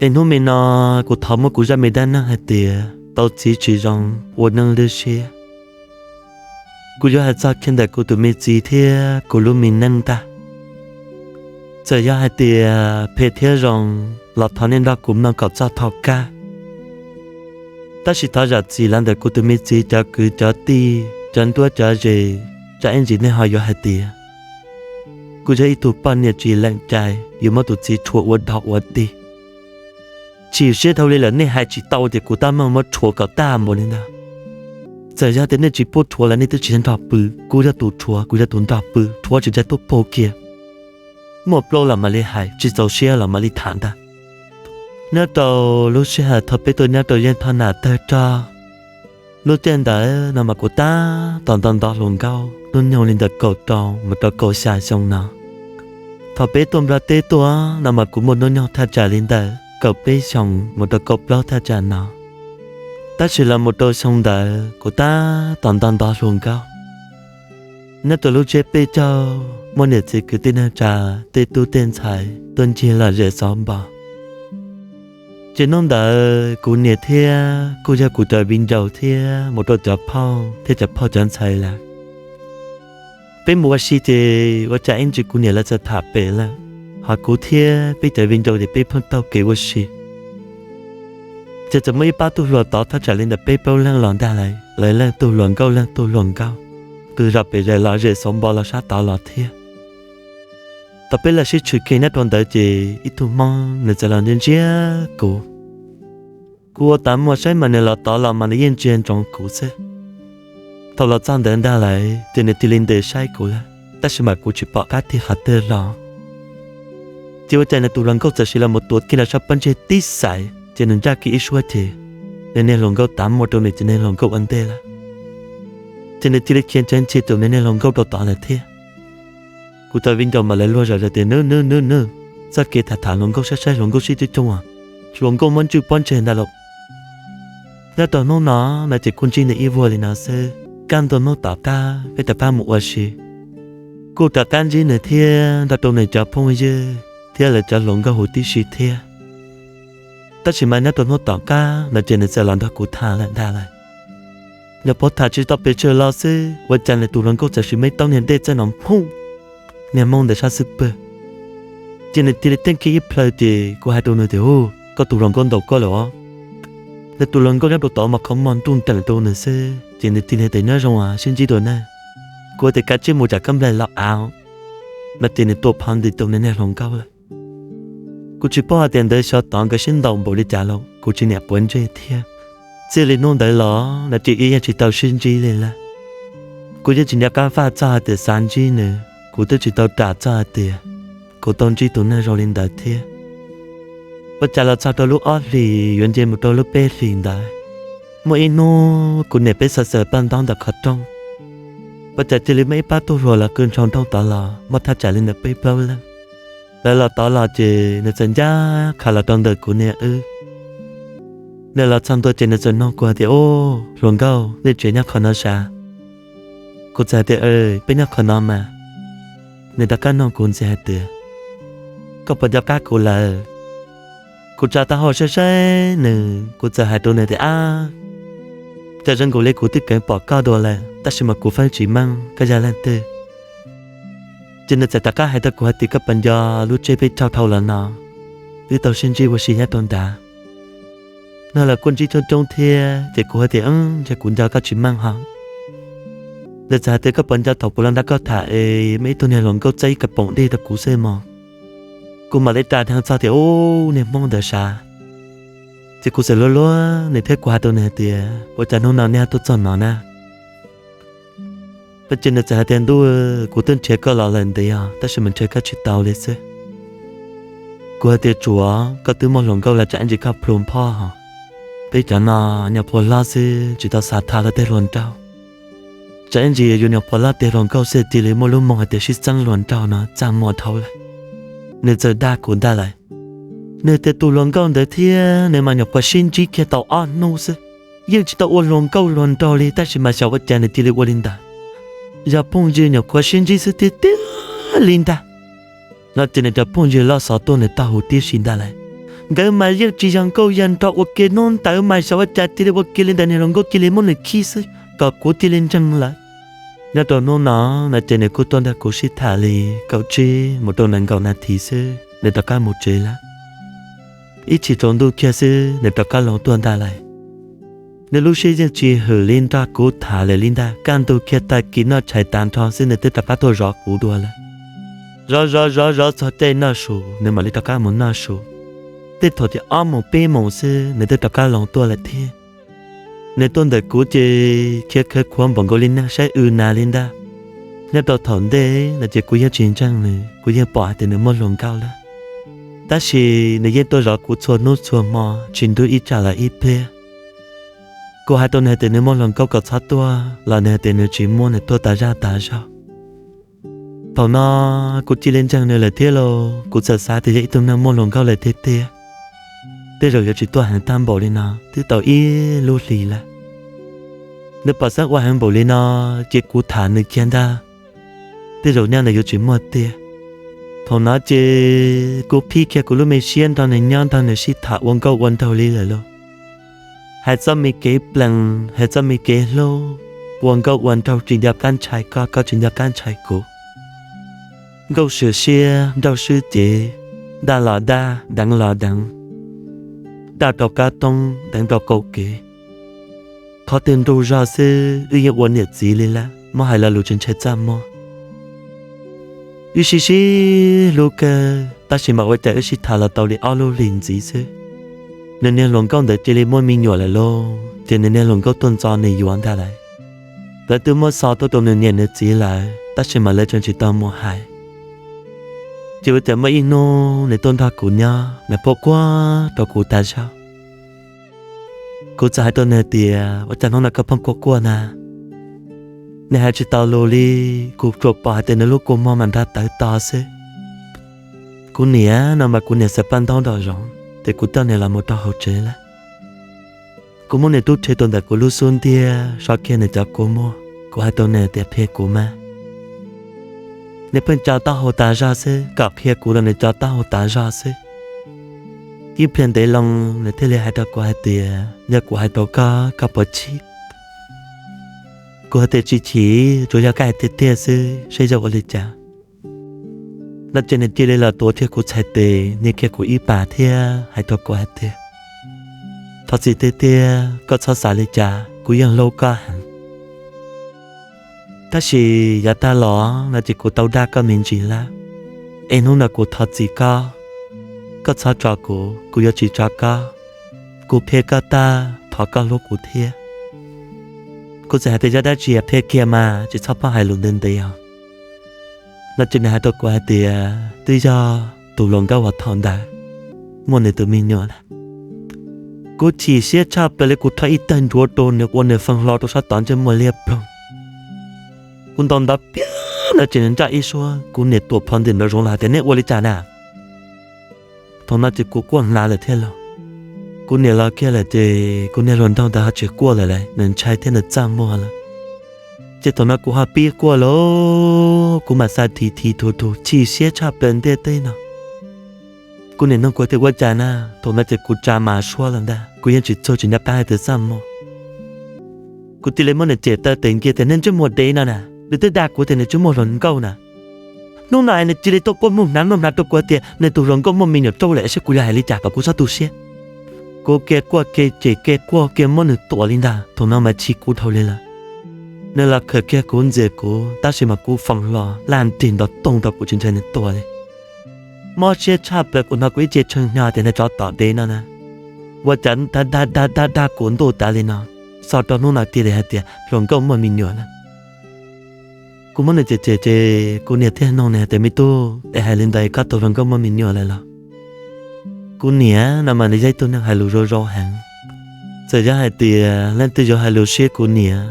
Es hnub me no kuv thov muab kuv zaj me dab neeg hais tias tau txiv tsis zoo ua neej lwj siab. Kuv yuav hais txog kiag ntawm kuv tus me txiv thiab kuv lub me neej ntag. Txawm yog hais tias phem thiab zoo los thov nej nrog kuv mloog kom txog thaum kawg. Tab sis thov zam txim los ntawm kuv tus me txiv cov kwv cov tij, cov nruab cov ze, tsam ib ntsis nej ho yuav hais tias kuv yog ib tug poj niam tsis lees cai yuav muab tus txiv rhuav ua dog ua dig. Chim siab dhau li lawm, nej hais tsis tau ces kuv tab meeg muab rhuav kom tag npaum li ntawd. Txawm yog tias nej tsis pub rhuav los nej twb tsis nrog pw, kuv yog tus rhuav, kuv yog tus nrog pw, rhuav tsis tag tuaj pw kiag. Muaj plaub los mam li hais, tsis txaus siab los mam li tham ntag. Nyob rau lub sij hawm thaum peb tuaj nyob rau yeej thoj nam tawg rog, lub caij ntawd no mas kuv tab tom nto ntov hluas nkauj hnub nyoog li ntawm kaum rau mus rau kaum xya xyoo no. Thaum peb tuaj Nplog teb tuaj no mas kuv muaj hnub nyoog thaj tsam li ntawm kaum peb xyoos mus rau kaum plaub thaj tsam no. Tab sis los mus rau xyoo ntawd kuv tab tom nto ntov hluas nkauj. Nyob rau lub tsiab peb caug muaj niam txiv kwv tij neej tsa, tej tub tej ntxhais tuaj ncig lom zem xov npog. Ces hnub ntawd kuv niam thiab kuj yog kuv cov viv ncaus thiab mus rau cov phauj thiab cov phauj cov ntxhais lawm. Peb mus ua si ces ua cas ib ntsis kuv niam lawv txawm tham pem lawm, ho kuv thiab peb cov viv ncaus ces peb pheej taug kev ua si. Ces txawm muaj ib pab tub hluas tod thaj tsam li ntawm peb plaub leeg los ntag lauj, lawv leej tug hluas nkauj leej tug hluas nkauj, qw zom pem zem los zem xauv npo los sab tod los thiab. Thaum peb los sib tshwm kiag nyob rau ntawd ces ib tug Hmoob nws txawm los ntsia ntsia kuv. Kuv ua tav muag saib mas nws los tod los mas nws yeej ntsia ntsoov kuv xwb. Thaum los txog ntawd ntag lauj ces nws tig li ntes saib kuv lawm, tab sis mas kuv tsis pom qab tig qhov twg los. Ces ua cas nws tus hluas nkauj txawm siv los mus tuav kiag nws sab pob ntseg tib xaiv ces nws ntsaj kiag ib suab ces nws niag hluas nkauj tav muag rau nws ces nws hluas nkauj ua ntej lawm. Ces nws cia li khiav nrhiav nrhiav tus nws niag hluas nkauj rau tod lawm thiab. Kuv cov viv ncaus mas lawv luag zom zaws tias nws nws nws nws, txoj kev tham tham hluas nkauj saib saib hluas nkauj sib coob coob, hluas nkauj muab ntswj pob ntseg ntag lauj. Nyob rau hnub no no ces kuj ntsib nws ib vuag li no xwb, kaj ntug hnub tom qab peb rov qab mus ua si. Kuj rov qab ntsib nws thiab nrog rau nws cov phooj ywg thiab lawv cov hluas nkauj huv tib si thiab. Tab sis mas nyob rau hnub tom qab no ces nws txawm los nrog kuv tham lawm ntag lauj. Nyuam qhuav tham tsis tau pes tsawg los xwb ua cas nws tus hluas nkauj txawm siv me taub niag dej txawj no phooj, niag hmoob ntawd sab xwb pwg. Ces nws cia li teej kiag ib plhaw ces kuv hais rau nws tias, Ub, koj tus hluas nkauj ntaus koj lawm os. Nws tus hluas nkauj nyob rau tod mas qhov muag nruj nreem rau nws xwb ces nws cia li hais tias, Nyob zoo sib ntsib dua na. Kuv tias, Kav tsij mus tsam koj nplaig los av. No ces nws tua phov nti rau nws niag hluas nkauj lawm. Kuv tsis paub hais tias ntawd xyov tod nkawd sib ntaus npaum li cas los kuv tsis niam quav ntsej thiab. Txij li hnub ntawd los no ces wb yeej tsis tau sib ntsib li lawm. Kuv yeej tsis nco qab faj txog hais tias xav ntsib nws, kuv twb tsis tau ram txog hais tias kuv tau ntsib tus neeg zoo li ntawd thiab. Ua cas los txog rau lub ob hlis yuav nce mus rau lub peb hlis ntawd, muaj ib hnub kuv niam peb xaws xaws paj ntaub ntawm qhov rooj, ua cas cia li muaj ib pab tub hluas los qw nrhau nrooj tod los muaj thaj tsam li ntawm peb plaub leeg. Lawv los tod los ces nws txawm ncaj qha los rau ntawm kuv niam wb. Nws los txog ntua ces nws txawm nug kuv hais tias, Ub, hluas nkauj, nej tsev nyob qhov no sav? Kuv txawm hais tias, Peb nyob qhov no mas. Nws rov qab nug kuv ntxiv hais tias, Koj puas nco qab kuv lawm? Kuv tsa taub hau saib saib nws, kuv txawm hais rau nws tias, Ab, cas zoo nkaus li kuv twb kheev pom koj dua lawm tab sis mas kuv feeb tsis meej koj yog leej twg. Ces nws txawm rov qab hais rau kuv hais tias, Koj puas nco lub tsiab peb caug dhau los no wb tau sib ntsib ua si nyob rau nrad? No los kuj ntsib coob coob thiab ces kuv hais tias, Yog kuv nco koj tsis meej ho. Nws txawm hais tias, Koj puas nco thaum kuv los nrog koj tham es muaj ib tug niag hluas nkauj txawb ib ka poom dej rau kuv xwb mog? Kuv mam li ras dheev txog tias, Ub, niag hmoob ntawd sav. Ces kuv txawm luag luag nws thiab kuv hais rau nws hais tias, Ua cas hnub no nej tuaj txog no na? Ces nws txawm hais tias, Ntuj, kuv twb nrhiav koj los lawm ntev os tab sis mas nrhiav koj tsis tau li xwb. Kuv hais tias, Tsuav koj twb muaj hluas nkauj los tsam ib ntsis koj plhu nphoj. Peb cov no nyuam qhuav hlob xwb tsis tau xav tham luag tej hluas nraug, tsam ib ntsis yuav nyuam qhuav hlob tej hluas nkauj xwb cia li muaj lub moo hais tias sib txeeb hluas nraug no txaj muag dhau lawm. Nws txawm dag kuv ntag lauj. Nws tias tus hluas nkauj ntawd thiab nws mas nyuam qhuav sib ntsib kiag tau ob hnub xwb, yeej tsis tau ua hluas nkauj hluas nraug li tab sis mas xyov ua cas nws cia li ua li ntawd. Yog phooj ywg nyuam qhuav sib ntsib xwb tiag tiag li ntag. No ces nws cov phooj ywg loj xov tuaj nws taug huv tib si ntag lauj. Nkawd mas yeej tsis yog nkauj yog nraug ua ke, hnub ntawd mas xyov ua cas cia li ua kiag li ntawd, niag hluas nkauj cia li muab nws khib xwb kom kuv cia li ntseeg lawm. Nyob rau hnub no no ces nws kuj tuaj nrog kuv sib tham li kaum tsib mus rau nees nkaum nas this xwb nws rov qab mus tsev lawm. Ib chim tsaus ntuj kiag xwb nws rov qab los tuaj ntag lawm. Nws lub siab yeej tsis hwm li nrog kuv tham lawm li ntag, kaj ntug kiag tag kis noj tshais tas nrho xwb nws twb rov qab tuaj zov kuv dua lawm. Zov zov zov zov txog caij noj su nws mam li rov qab mus noj su. Tej thaum ces ob moos peb moos xwb nws twb rov qab los tuaj lawm thiab. Nws tuaj ntawm kuv ces khiav khawv khuav npaum nkaus li neeg saib w nas li ntag. Nyob rau thaum ntej no ces kuv yeej tsis ntseeg nws, kuv yeej pom hais tias nws muaj hluas nkauj lawm. Tab sis nws yeej tuaj zov kuv txhua hnub txhua hmo tsis nrug ib tsam los ib pliag. Kuv hais rau nws hais tias nws muaj hluas nkauj kom txhob tuaj los nws hais tias nws tsis muaj, nws tuaj tas zaj tas zog. Thaum no kuv cia li ntseeg nws lawm thiab lauj, kuv txawm xav tias yog ib tug neeg muaj hluas nkauj lawm tiag tiag, tej zaum yuav tsis tuaj heev tag npaum li no twb tau ib lub hlis lawm. Nws pom xeeb ua heev npaum li no ces kuv tham nws kiag ntag, tej zaum nyaj nws yuav tsis muaj tiag. Thaum no ces kuv phij kiag kuv lub me siab nrog nws nyob nrog nws sib tham ua nkauj ua nraug li lawm lauj. Hais txoj me kev plees, hais txoj me kev hlub, ua nkauj ua nraug tsis nco qab ntshai koj, koj tsis nco qab ntshai kuv. Nkauj swm siab nraug swb cev, daj los daj, deev los deev, daj rau qab toob, deev rau qaum kev. Qhov twg nrug zog xwb wb yeej ua niam txiv li lawm, muab hais lo lus tsis ntshai txaj muag. Wb sib sib hlub kawg tab sis mas ua cas wb sib tham los tau li ob lub hlis ntxiv xwb, nws niag hluas nkauj ntawd cia li muaj me nyuam lawm lauj. Ces nws niag hluas nkauj tuaj ntxo nws yuav ntag lawm. Lawv twb muab xov tuaj rau nws niam nws txiv lawm tab sis mas lawv tseem tsis tau mus hais. Ces ua cas muaj ib hnub nws tuaj nrog kuv nyob, nws quaj quaj rau kuv tas zog. Kuv txawm hais rau nws tias, ua cas hnub no koj pheej quaj quaj na? Nws hais tsis tau lus li, kuv tsuas pom hais tias nws lub kua muag mas nrog tawv to xwb. Kuv niam no mas kuv niam xaws paj ntaub nraum zoov ces kuv coj nws los mus rau hauv tsev lawm. Kuv muab nws rub rhe rau ntawm kuv lub xub ntiag so kiag nws cov kua muag, kuv hais rau nws tias qhia kuv mas. Nws pheej co taub hau tas zog xwb, kom qhia kuv los nws co taub hau tas zog xwb. Ib pliag ntev loo nws thiaj li hais rau kuv hais tias, yog kuv hais rau koj, koj puas chim? Kuv hais tias tsis chim, tsuas yog koj hais tiag tiag xwb, seb yog ua li cas. No ces nws cia li los tuav kiag kuv txhais tes, nias kiag kuv ib pas thiab hais rau kuv hais tias, thov txim tiag tiag, koj txhob xav li cas, kuv yeej hlub koj heev. Tab sis yav tag los no ces kuv tau dag koj me ntsis lawm, es hnub no kuv thov txim koj, koj txhob tso kuv, kuv yuav tsis tso koj. Kuv qhia koj tag, thov koj hlub kuv thiab. Kuv txawm hais tias yog dab tsi qhia kiag mas, tsis txhob pheej hais lus ntev ntev os. No ces nws hais rau kuv hais tias twb yog tus hluas nkauj uas thaum ntawd muaj nws tus me nyuam lawm. Kuv chim siab tshaj plaws li, kuv rho ib tag nruav rau nws ua nws feej hlo rau sab tod ntsej muag liab ploog. Kuv ntaus ntav piab no ces nws ntsaj ib suab, kuv niam tuam plho ntim nraum zoov los hais tias nej ua li cas na? Thaum no ces kuv quaj hnav lawm thiab los. Kuv niam los kiag lawm ces kuv niag hluas nraug ntawd ho tsis quaj lawm lauj, nws ntshai thiab nws txaj muag lawm. Ces thaum no kuv ho pib quaj lauj, kuv mam xav thim thim thum thum chim siab tshaj plaws ntiaj teb no. Kuv niam nug kuv tias ua cas na, thaum no ces kuv tsa mas suab lawm ntag, kuv yeej tsis txuag tsis nco qab hais tias txaj muag. Kuv cia li muab nws cem taw tes nkiag tias nej ntsej muag dev no na, nws twb dag kuv tias nws tsis muaj hluas nkauj na. Hnub no nws cia li tuaj quaj mloog hnav mloog hnav rau kuv tias nws tus hluas nkauj muaj me nyuam rau lawm, seb kuv yuav hais li cas kom kuv txhob tu siab. Kuv kiag quaj kiag cem kiag quaj kiag muab nws tuam li ntag, thaum no mas chim kuv dhau li lawm. Nws los khawm kiag kuv ntxias kuv tab sis mas kuv feej hlo laj nrig nto toog rau kuv tsis ntshai nws tuam li. Mob siab tshaj plaws kuv hnov kuv ib ce tshee hnyo tias nws tsov tom dev no na, ua cas dag dag dag dag kuv ntuj tas li no, xo rau hnub no cia li hais tias hluas nkauj muaj me nyuam lawm. Kuv muab nws cem cem ces kuv niam thiaj nug nws hais tias me tub, es hais li ntawd koj tus hluas nkauj muaj me nyuam lawm los? Kuv niam no mas nws yog ib tug neeg hais lus zoo zoo heev. Txawm yog hais tias leej twg yuav hais lus siab kuv niam,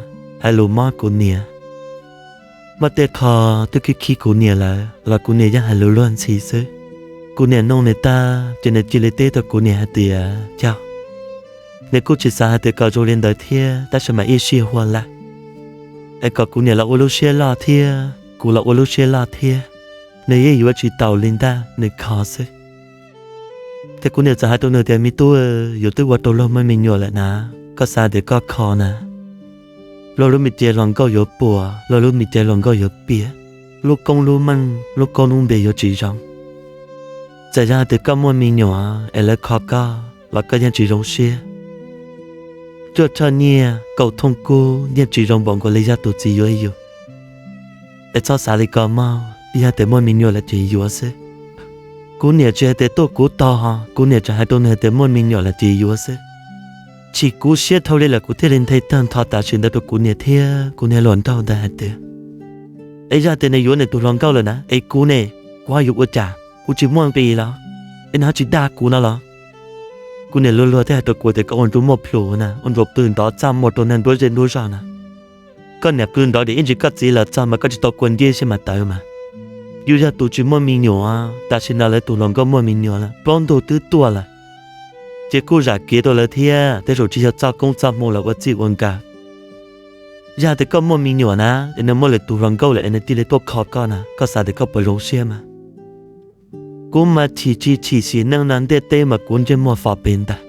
hais lus mob kuv niam, muaj tej qho twb khib khib kuv niam lawm los kuv niam yeej hais lus luag ntxhi xwb. Kuv niam nug nws tag ces nws cia li teb rau kuv niam hais tias yog, nws kuj tsis xav hais tias kom zoo li ntawd thiab tab sis mas ib sij huam lawm, es kom kuv niam los ua lub siab loj thiab kuv los ua lub siab loj thiab, nws yeej yuav tsis taus li ntag, nws kho xwb. Ces kuv niam txawm hais rau nws tias, Me tub, yus twb ua tau luag muaj me nyuam lawm na, koj xav tias koj kho na, luag lub me cev hluas nkauj yuav puas, luag lub me cev hluas nkauj yuav piam, lub koob lub meej lub koob lub npe yuav tsis zoo. Txawm yog hais tias koj muaj me nyuam es lawv kho koj los koj yeej tsis zoo siab. Cuaj txhiab nyiaj kaum thooj kub yeej tsis zoo npaum nkaus li yog tus txiv yuav yus. Es txhob xav li ko mog, yog tias muaj me nyuam lawm ces yuav xwb. Kuv niam tsis hais tias tuaj kuv tog, kuv niam tseem hais rau nws hais tias muaj me nyuam lawm ces yuav xwb. Chim kuv siab dhau li lawm kuv thiaj li nthe tag nrho tam sim ntawd rau kuv niam thiab kuv niag hluas nraug ntawd hais tias, Es yog tias nws yuav nws tus hluas nkauj lawm na, es kuv ne, kuv ho yuav ua cas? Kuv tsis muaj nqis los? Es nws ho tsis dag kuv no los? Kuv niam luag luag thiaj hais rau kuv tias, Koj ua ntsuj muaj plhus na, ua ntsuj qw nrov txaj muag rau neeg nruab zej nruab zog na. Koj niam qw nrov dim ib ntsis koj txiv los txog mas koj tsis tau kua ntiab siab mas tawv mas. Yus yog tus tsis muaj me nyuam, tam sim no lawv tus hluas nkauj muaj me nyuam lawm, plaub ntug twb tuaj lawm, ces kuj zam kev rau lawv thiab, tej zaum tsis yog txoj koob txoj hmoo los ua txij ua nkawm. Yog tias koj muaj me nyuam na, es nws muaj lwm tus hluas nkauj lawm es nws cia li tuaj kho koj na, koj xav tias koj puas zoo siab mas? Kuv mas chim tsis chim sim neej no ntiaj teb mas kuv ntsej muag fo pes ntag.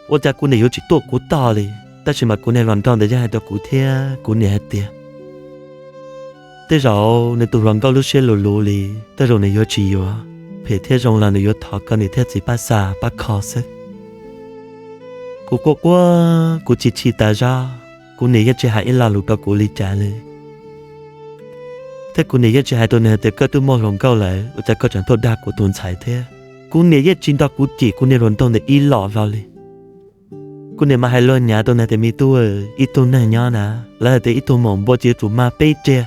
Ua cas kuv niam yuav tsis tuaj kuv tog li, tab sis mas kuv niag hluas nraug ntawd yeej hais rau kuv thiab kuv niam hais tias, Tej zaum nws tus hluas nkauj lub siab luv luv li, tej zaum nws yuav tsis yuav, phem thiab zoo los nws yuav thov koj niam thiab txiv pab xa pab kho xwb. Kuv quaj quaj kuv chim chim tas zog, kuv niam yeej tsis hais ib lo lus rau kuv li cas li. Thiab kuv niam yeej tsis hais rau nws hais tias koj twb muaj hluas nkauj lawm ua cas koj tseem tuaj dag kuv tus ntxhais thiab. Kuv niam yeej tsis nrog kuv cem kuv niag hluas nraug ntawd ib los hlo li. Kuv niam mas hais luag nyav rau nws tias, Me tub, ib tug neeg nyob na, lawv hais tias ib tug maum npua ces yuav tsum mag peb riag,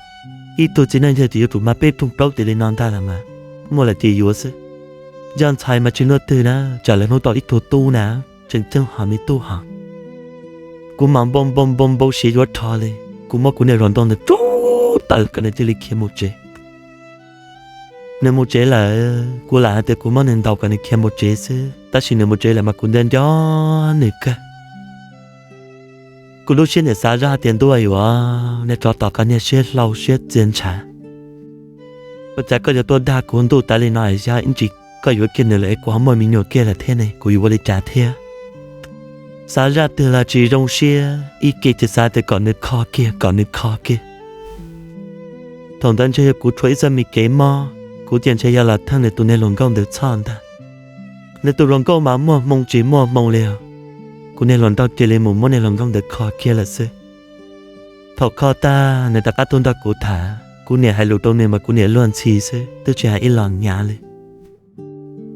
ib tug txiv neej yawg ces yuav tsum mag peb rooj plaub tiag li no ntag los mas, muaj lawm ces yuav xwb. Yog ntxhais mas tsis luaj twg na, tsam lawv hnub tau ib tug tub na, tseem ceeb hos me tub hos. Kuv mas npau npau npau npau siav yuav rho li, kuv muab kuv niag hluas nraug ntawd rub tawm kom nws cia li khiav mus tsev. Nws mus tsev lawm, kuv lam hais tias kuv muab nws ntaus kom nws khiav mus tsev xwb, tab sis nws mus tsev lawm mas kuv nco nco nws kawg. Kuv lub siab niam xav zoj hais tias, Ntuj yuav, nej tsov tom qab niag siab hlau siab txias ntshav, ua cas koj yuav tuaj dag kuv ntuj tas li no, yog ib ntsis koj yuav kiag nws lawm es kuv ho muaj me nyuam kiag lawm thiab ne, kuv yuav ua li cas thiab? Xav zaj twg los tsis zoo siab, ib ke ces xav tias kom nws kho kiag, kom nws kho kiag. Thaum ntawd ntshe yog kuv tshuav ib txoj me kev mob, kuv ces ntshe yog los theej nws tus niag hluas nkauj ntawd txhoj ntag. Nws tus hluas nkauj mas muaj hmoo tsis muaj hmoo li os. Kuv niag hluas nraug cia li mus muab niag hluas nkauj ntawd kho kiag lawm xwb. Thaum kho tag nws rov qab tuaj nrog kuv tham, kuv niam hais lus rau nws mas kuv niam luag ntxhi xwb, twb tsis hais ib los nyav li.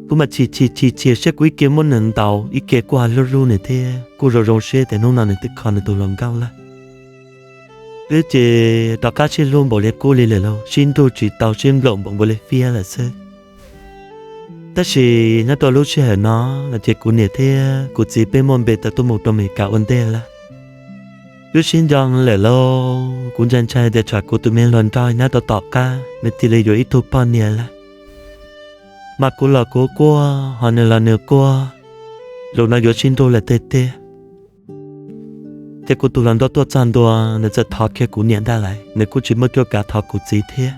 Kuv mas chim chim chim chim siab kuv ib ke muab nws ntaus, ib ke kuj hlub hlub nws thiab kuj zoo zoo siab tias hnub no nws twb kho nws tus hluas nkauj lawm. Wb ces rov qab sib hlub npaum li qub li lawm lauj, sib nrug tsis tau sib nplaum npaum nkaus li fiab lawm xwb. Tab sis nyob rau lub sij hawm no los ces kuv niam thiab kuv txiv peb muaj npe tawm tuaj mus rau Amelikas ua ntej lawm. Wb sib nco lawm lauj, kuv ntshai ntshai tias tsam kuv tus me hluas nraug nyob rau tom qab nws cia li yuav ib tug poj niam lawm, mas kuv los kuv quaj, ho nws los nws quaj, zaum no yuav sib nrug lawm tiag tiag. Ces kuv tus hluas nraug tuaj txog ntua, nws txawm thov kiag kuv niam ntag lauj, nws kuj tsis muaj cuab kav thov kuv txiv thiab.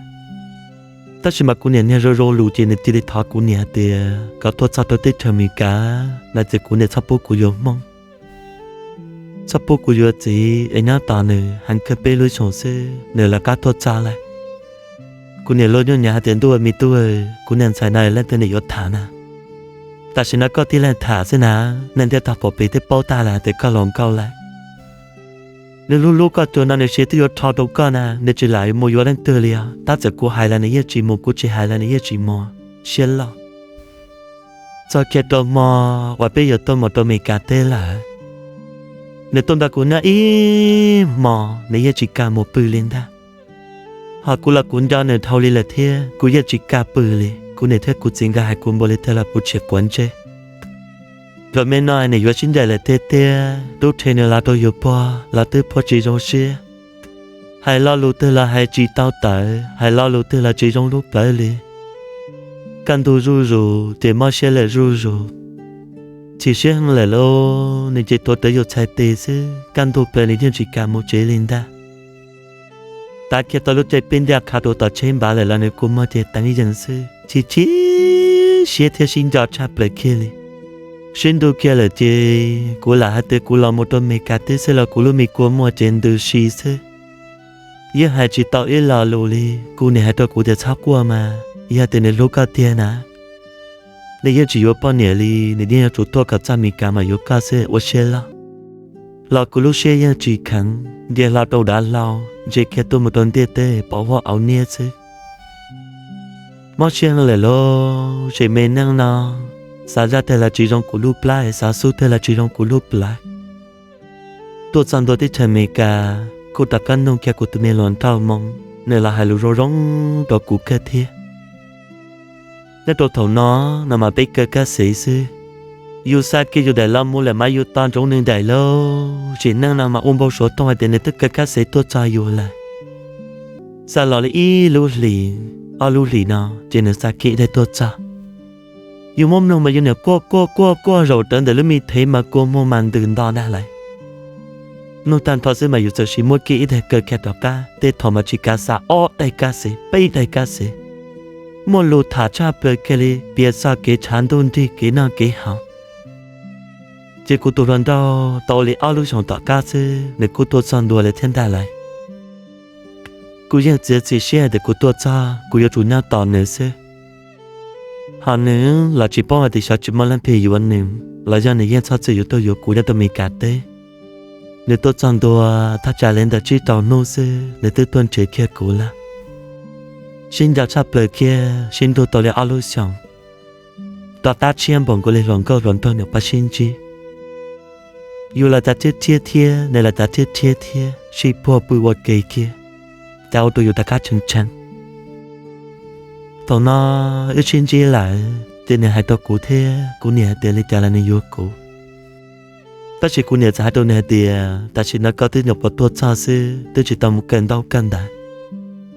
Tab sis mas kuv niam niag zoo zoo lus ces nws cia li thov kuv niam hais tias kom tuaj txog rau teb chaws Amelikas no ces kuv niam txhob pub kuv yuav Hmoob, txhob pub kuv yuav txiv es nyob tos nws heev kawg peb lub xyoos xwb nws lawv qab tuaj txog lawm. Kuv niam luag nyuaj nyav hais tias, Ntuj me tub, kuv niag ntxhais no leej twg niam yuav tham na? Tam sim no koj tib leeg tham xwb na, neeg ntiaj teb pom pes twb paub tag lawm hais tias koj hluas nkauj lawm. Nws hlub hlub koj cuag no nws siav twb yuav rho rau koj na, nws tsis lam mus yuav leej twg li os. Tab txawm kuv hais los nws yeej tsis mus, kuv tsis hais los nws yeej tsis mus, siab loj. Txog kiag rau hmo uas peb yuav tuaj mus rau Amelikas teb lawm, nws tuaj nrog kuv nyob ib hmo, nws yeej tsis kam mus pw li ntag. Ho kuv los kuv nco nws dhau li lawm thiab kuv yeej tsis kam pw li. Kuv niam thiab kuv txiv nkawd hais kuv npaum li twg los kuv tsis quav ntsej. Zaum me no nws yuav sib ncaim lawm tiag tiag, tub rhe nws los rau yus puag los twb puag tsis zoo siab. Hais lo lus twg los hais tsis tau tawv, hais lo lus twg los tsis zoo lub plawv li. Kaj ntug zuj zus ces mob siab lawm zuj zus. Chim siab heev lawm lauj, nws ces tuav rawv yus txhais tes xwb, kaj ntug plaws nws yeej tsis kam mus tsev li ntag. Tav kiag tau lub caij peb ntiaj qha rau tom tsheb npav lawm los nws kua muag ces teev yees xwb, chim chim siab thiab sib nco tshaj plaws kiag li. Sib nrug kiag lawm ces kuv lam hais tias kuv los mus rau Meskas teb xwb los kuv lub me kua muag ces ntws si xwb. Yeej hais tsis tau ib lo lus li. Kuv niam hais rau kuv tias txhob quaj mas, yog tias nws hlub koj tiag na, nws yeej tsis yuav poj niam li, nws yeej yuav tsum tuaj kom txog Meskas mas yuav koj xwb, ua siab loj. Los kuv lub siab yeej tsis kheev, nce hlo rau dav hlau, ntsia kiag tuaj mus rau ntiaj teb pom huab auv niab xwb. Mob siab lawm lauj, zem me neej no, xav zaj twg los tsis zoo kuv lub plab, xav xub twg los tsis zoo kuv lub plawv. Tuaj txog ntua teb chaws Amelikas kuj rov qab nug kiag kuv tus me hluas nraug Hmoob, nws los hais lus zoo zoo rau kuv kawg thiab. Nyob rau thaum no, no mas peb kaw kab xev xwb. Yus xa kiag yus daim lo mus lawm mas yus tos ntsoov nws daim lauj. Zem neej no mas ua npau suav toog hais tias nws twb kaw kab xev tuaj txog yus lawm. Xa los li ib lub hlis, ob lub hlis no ces nws xa kiag ib daim tuaj txog. Yus muab mloog mas yus niam quaj quaj quaj quaj zaum rawv ntawm lub me thev mas kua muag mas ntws nto ntag lauj. Mloog tag nrho xwb mas yus txawm sis muab kiag ib daim kaw kiag rov qab, tej thaum mas tsis kav xa ob daim kab xev, peb daim kab xev. Muaj lus tham tshaj plaws kiag li, piav txog kev tshav ntuj nrig, kev noj kev haus. Ces kuv tus hluas nraug tau li ob lub xyoos tom qab xwb nws kuj tuaj txog ntua lawm thiab ntag lauj. Kuv yeej txiav txim siab hais tias kuv tuaj txog kuv yuav tsum nyob tos nws xwb. Ho nws los tsis paub hais tias xyov tsis muaj leej twg yuav nws los yog nws yeej txhob txwm yuav tuaj yuav kuv nyob rau Meskas teb. Nws tuaj txog ntua thaj tsam li ntawm tsib rau hnub xwb nws twb tuaj nrhiav kiag kuv lawm. Sib nco tshaj plaws kiag, sib nrug tau li ob lub xyoos. Tom qab tshiab npaum nkaus li hluas nkauj hluas nraug nyuam qhuav sib ntsib. Yus los tas thiab thiab thiab, nws los tas thiab thiab thiab, sib puag pw ua ke kiag, cas ua rau yus rov qab tshee tshee. Thaum no wb sib ntsib lawm ces nws hais rau kuv thiab kuv niam hais tias li cas los nws yuav kuv. Tab sis kuv niam txawm hais rau nws hais tias tam sim no koj twb nyuam qhuav tuaj txog xwb, twb tsis tau mus kawm ntaub kawm ntawv.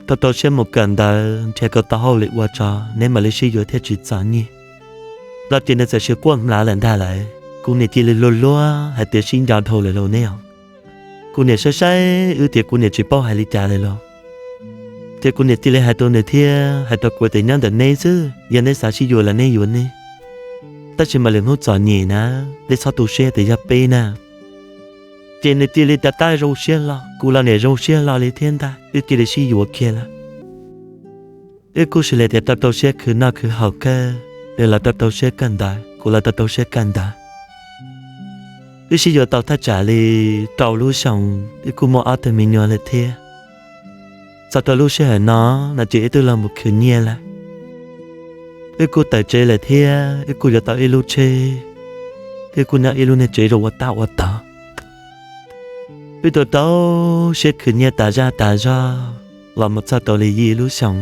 Rau rau siab mus kawm ntawv nrhiav kom tau hauj lwm ua tso neb mam li sib yuav thiaj tsis txom nyem. Los ces nws txawm sis quaj hmlav lawm ntag lauj. Kuv niam cia li luag luag hais tias sib nco dhau lawm lauj neb os. Kuv niam saib saib wb tias kuv niam tsis paub hais li cas lawm lauj. Ces kuv niam cia li hais rau nws thiab hais rau kuv tias nyob ntawm neb xwb, yog neb xav sib yuav los neb yuav neb, tab sis mas lwm hnub txom nyem na, neb txhob tu siab tias yog peb na. Ces nws cia li rov qab zoo siab hlo, kuv los niam zoo siab hlo li thiab ntag, wb cia li sib yuav kiag lawm. Wb kuj sis li tias rau rau siab khwv noj khwv haus kawg, nws los rau rau siab kawg ntawd, kuv los rau rau siab kawg ntawd. Wb sib yuav tau thaj tsam li rau lub xyoos, wb kuj muaj ob tug me nyuam lawm thiab. Txog rau lub sij hawm no, no ces wb twb los mus khwv nyiaj lawm. Wb kuj tawm tsev lawm thiab, wb kuj yuav tau ib lub tsheb, wb kuj nyob ib lub niag tsev zoo ua tab ua tog. Wb rau rau siab khwv nyiaj tas zaj tas zog los mus txog rau li yim lub xyoos,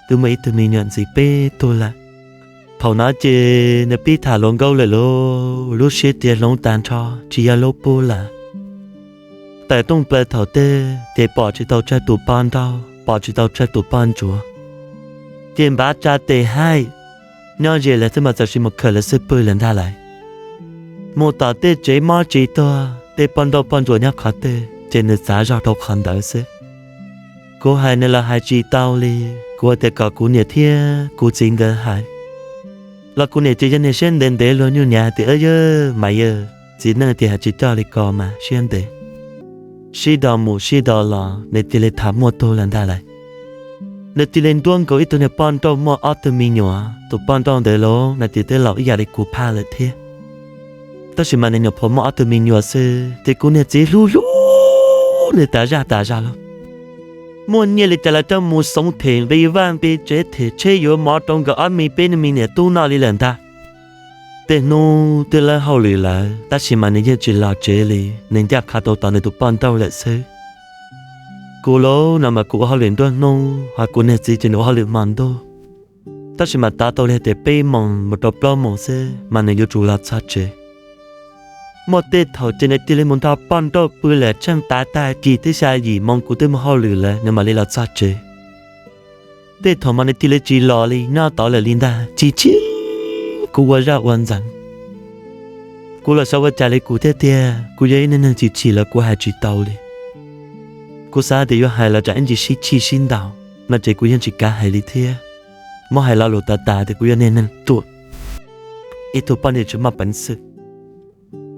twb muaj ib tug me nyuam ntxiv peb tug lawm. Thaum no ces nws pib tham hluas nkauj lawm lauj, lub siab tias hloov tag nrho tsis yog lub pub lawm. Tawm rooj plaws thaum twg ces pom tsis tau tsawg tus poj nrauj, pom tsis tau tsawg tus poj ntsuam. Ces npav tsa tes haij, nyob ze lawv xwb mas txawm sis mus khawm lawv xwb pw lawm ntag lauj. Mus tom tej tsev mob tsev tuag, tej poj nrauj poj ntsuam nyob qhov twg ces nws txav zog rau qhov ntawd xwb. Kuv hais nws los hais tsis tau li, kuv hais tias kom kuv niam thiab kuv txiv nkawd hais. Los kuv niam ces yog niag siab ntev ntev luag nyuj nyav hais tias, yawg mas yawg, txiv neej tias hais tsis coj li ko mas siab ntev. Sib do mus sib do los nws cia li tham muaj tug lawm ntag lauj. Nws cia li ntuab nkaus ib tug niag poj nrauj muaj ob tug me nyuam, tus poj nrauj ntawd los nws ces twb laus ib yam li kuv phaj lawm thiab. Tab sis mas nws nyuam qhuav muaj ob tug me nyuam xwb ces kuv niag txiv hlub hlub nws tas zaj tas zog lauj. Muaj nyiaj li cas los coj mus xoov them nqi vaj nqi tsev them tsheb yuav mov rau nkawd ob me peb me niam tub noj li lawm ntag. Tej hnub twb lawb hauj lwm lawm tab sis mas nws yeej tsis los tsev li, nws ncaj qha rau tom nws tus poj nrauj lawm xwb. Kuv los no mas kuv ua hauj lwm nruab hnub, ho kuv niag txiv ces nws ua hauj lwm hmo ntuj. Tab sis mas tav tau li hais tias peb moos mus rau plaub moos xwb mas nws yuav tsum los txog tsev. Muaj tej thaum ces nws cia li mus nrog poj nrauj pw lawm tsheej tav tag kis twb xya yim moos kuv twb mus hauj lwm lawm nws mam li los txog tsev. Tej thaum mas nws cia li tsis los li nyob tod lawm li ntag, chim chim kuv ua zaj ua ntxeev. Kuv los xyov ua cas li kuv thiab tiag, kuv yog ib niag neeg chim chim los kuv hais tsis tau li. Kuv xav tias yuav hais los tsam ib ntsis sib chim sib ntaus no ces kuv yeej tsis kav hais li thiab. Muab hais lo lus tas tas tias kuv yog niag neeg ruam. ib tug poj niam tsis muaj peev xwm.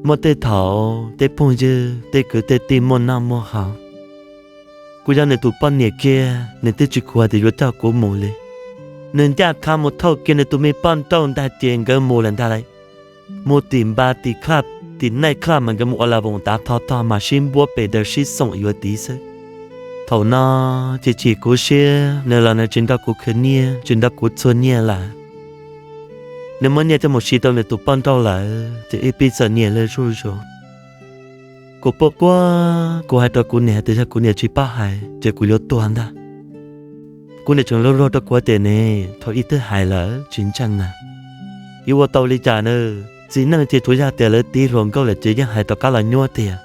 Muaj tej thaum tej phooj ywg tej kwv tej tij muaj noj muaj haus, kuj yog nws tus poj niam kiag nws twb tsis khuv tias yuav coj kuv mus li. Nws ncaj qha mus thauj kiag nws tus me poj nrauj ntag ces nkawd mus lawm ntag lauj. Mus tim npa tim club, tim night club mas nkawd mus ua la voos tav tho tog mas sib npuab pes daws sib xoom yuav tid xwb. Thaum no ces chim kuv siab, nws los nws tsis nrog kuv khwv nyiaj tsis nrog kuv txhua nyiaj lawm. Nws muab nyiaj coj mus siv rau nws tus poj nrauj lawm ces wb pib txom nyem lawm zuj zus. Kuv quaj quaj, kuv hais rau kuv niam hais tias yog kuv niam tsis paub hais ces kuv yuav tuag ntag. Kuv niam tseem luag luag rau kuv tias ne, thaum ub twb hais lawm tsis ntseeg na. Yuav ua tau li cas na, txiv neej ces tsuas yog tias lawv tiv hluas nkauj lawm ces yeej hais rov qab los nyuaj tiag.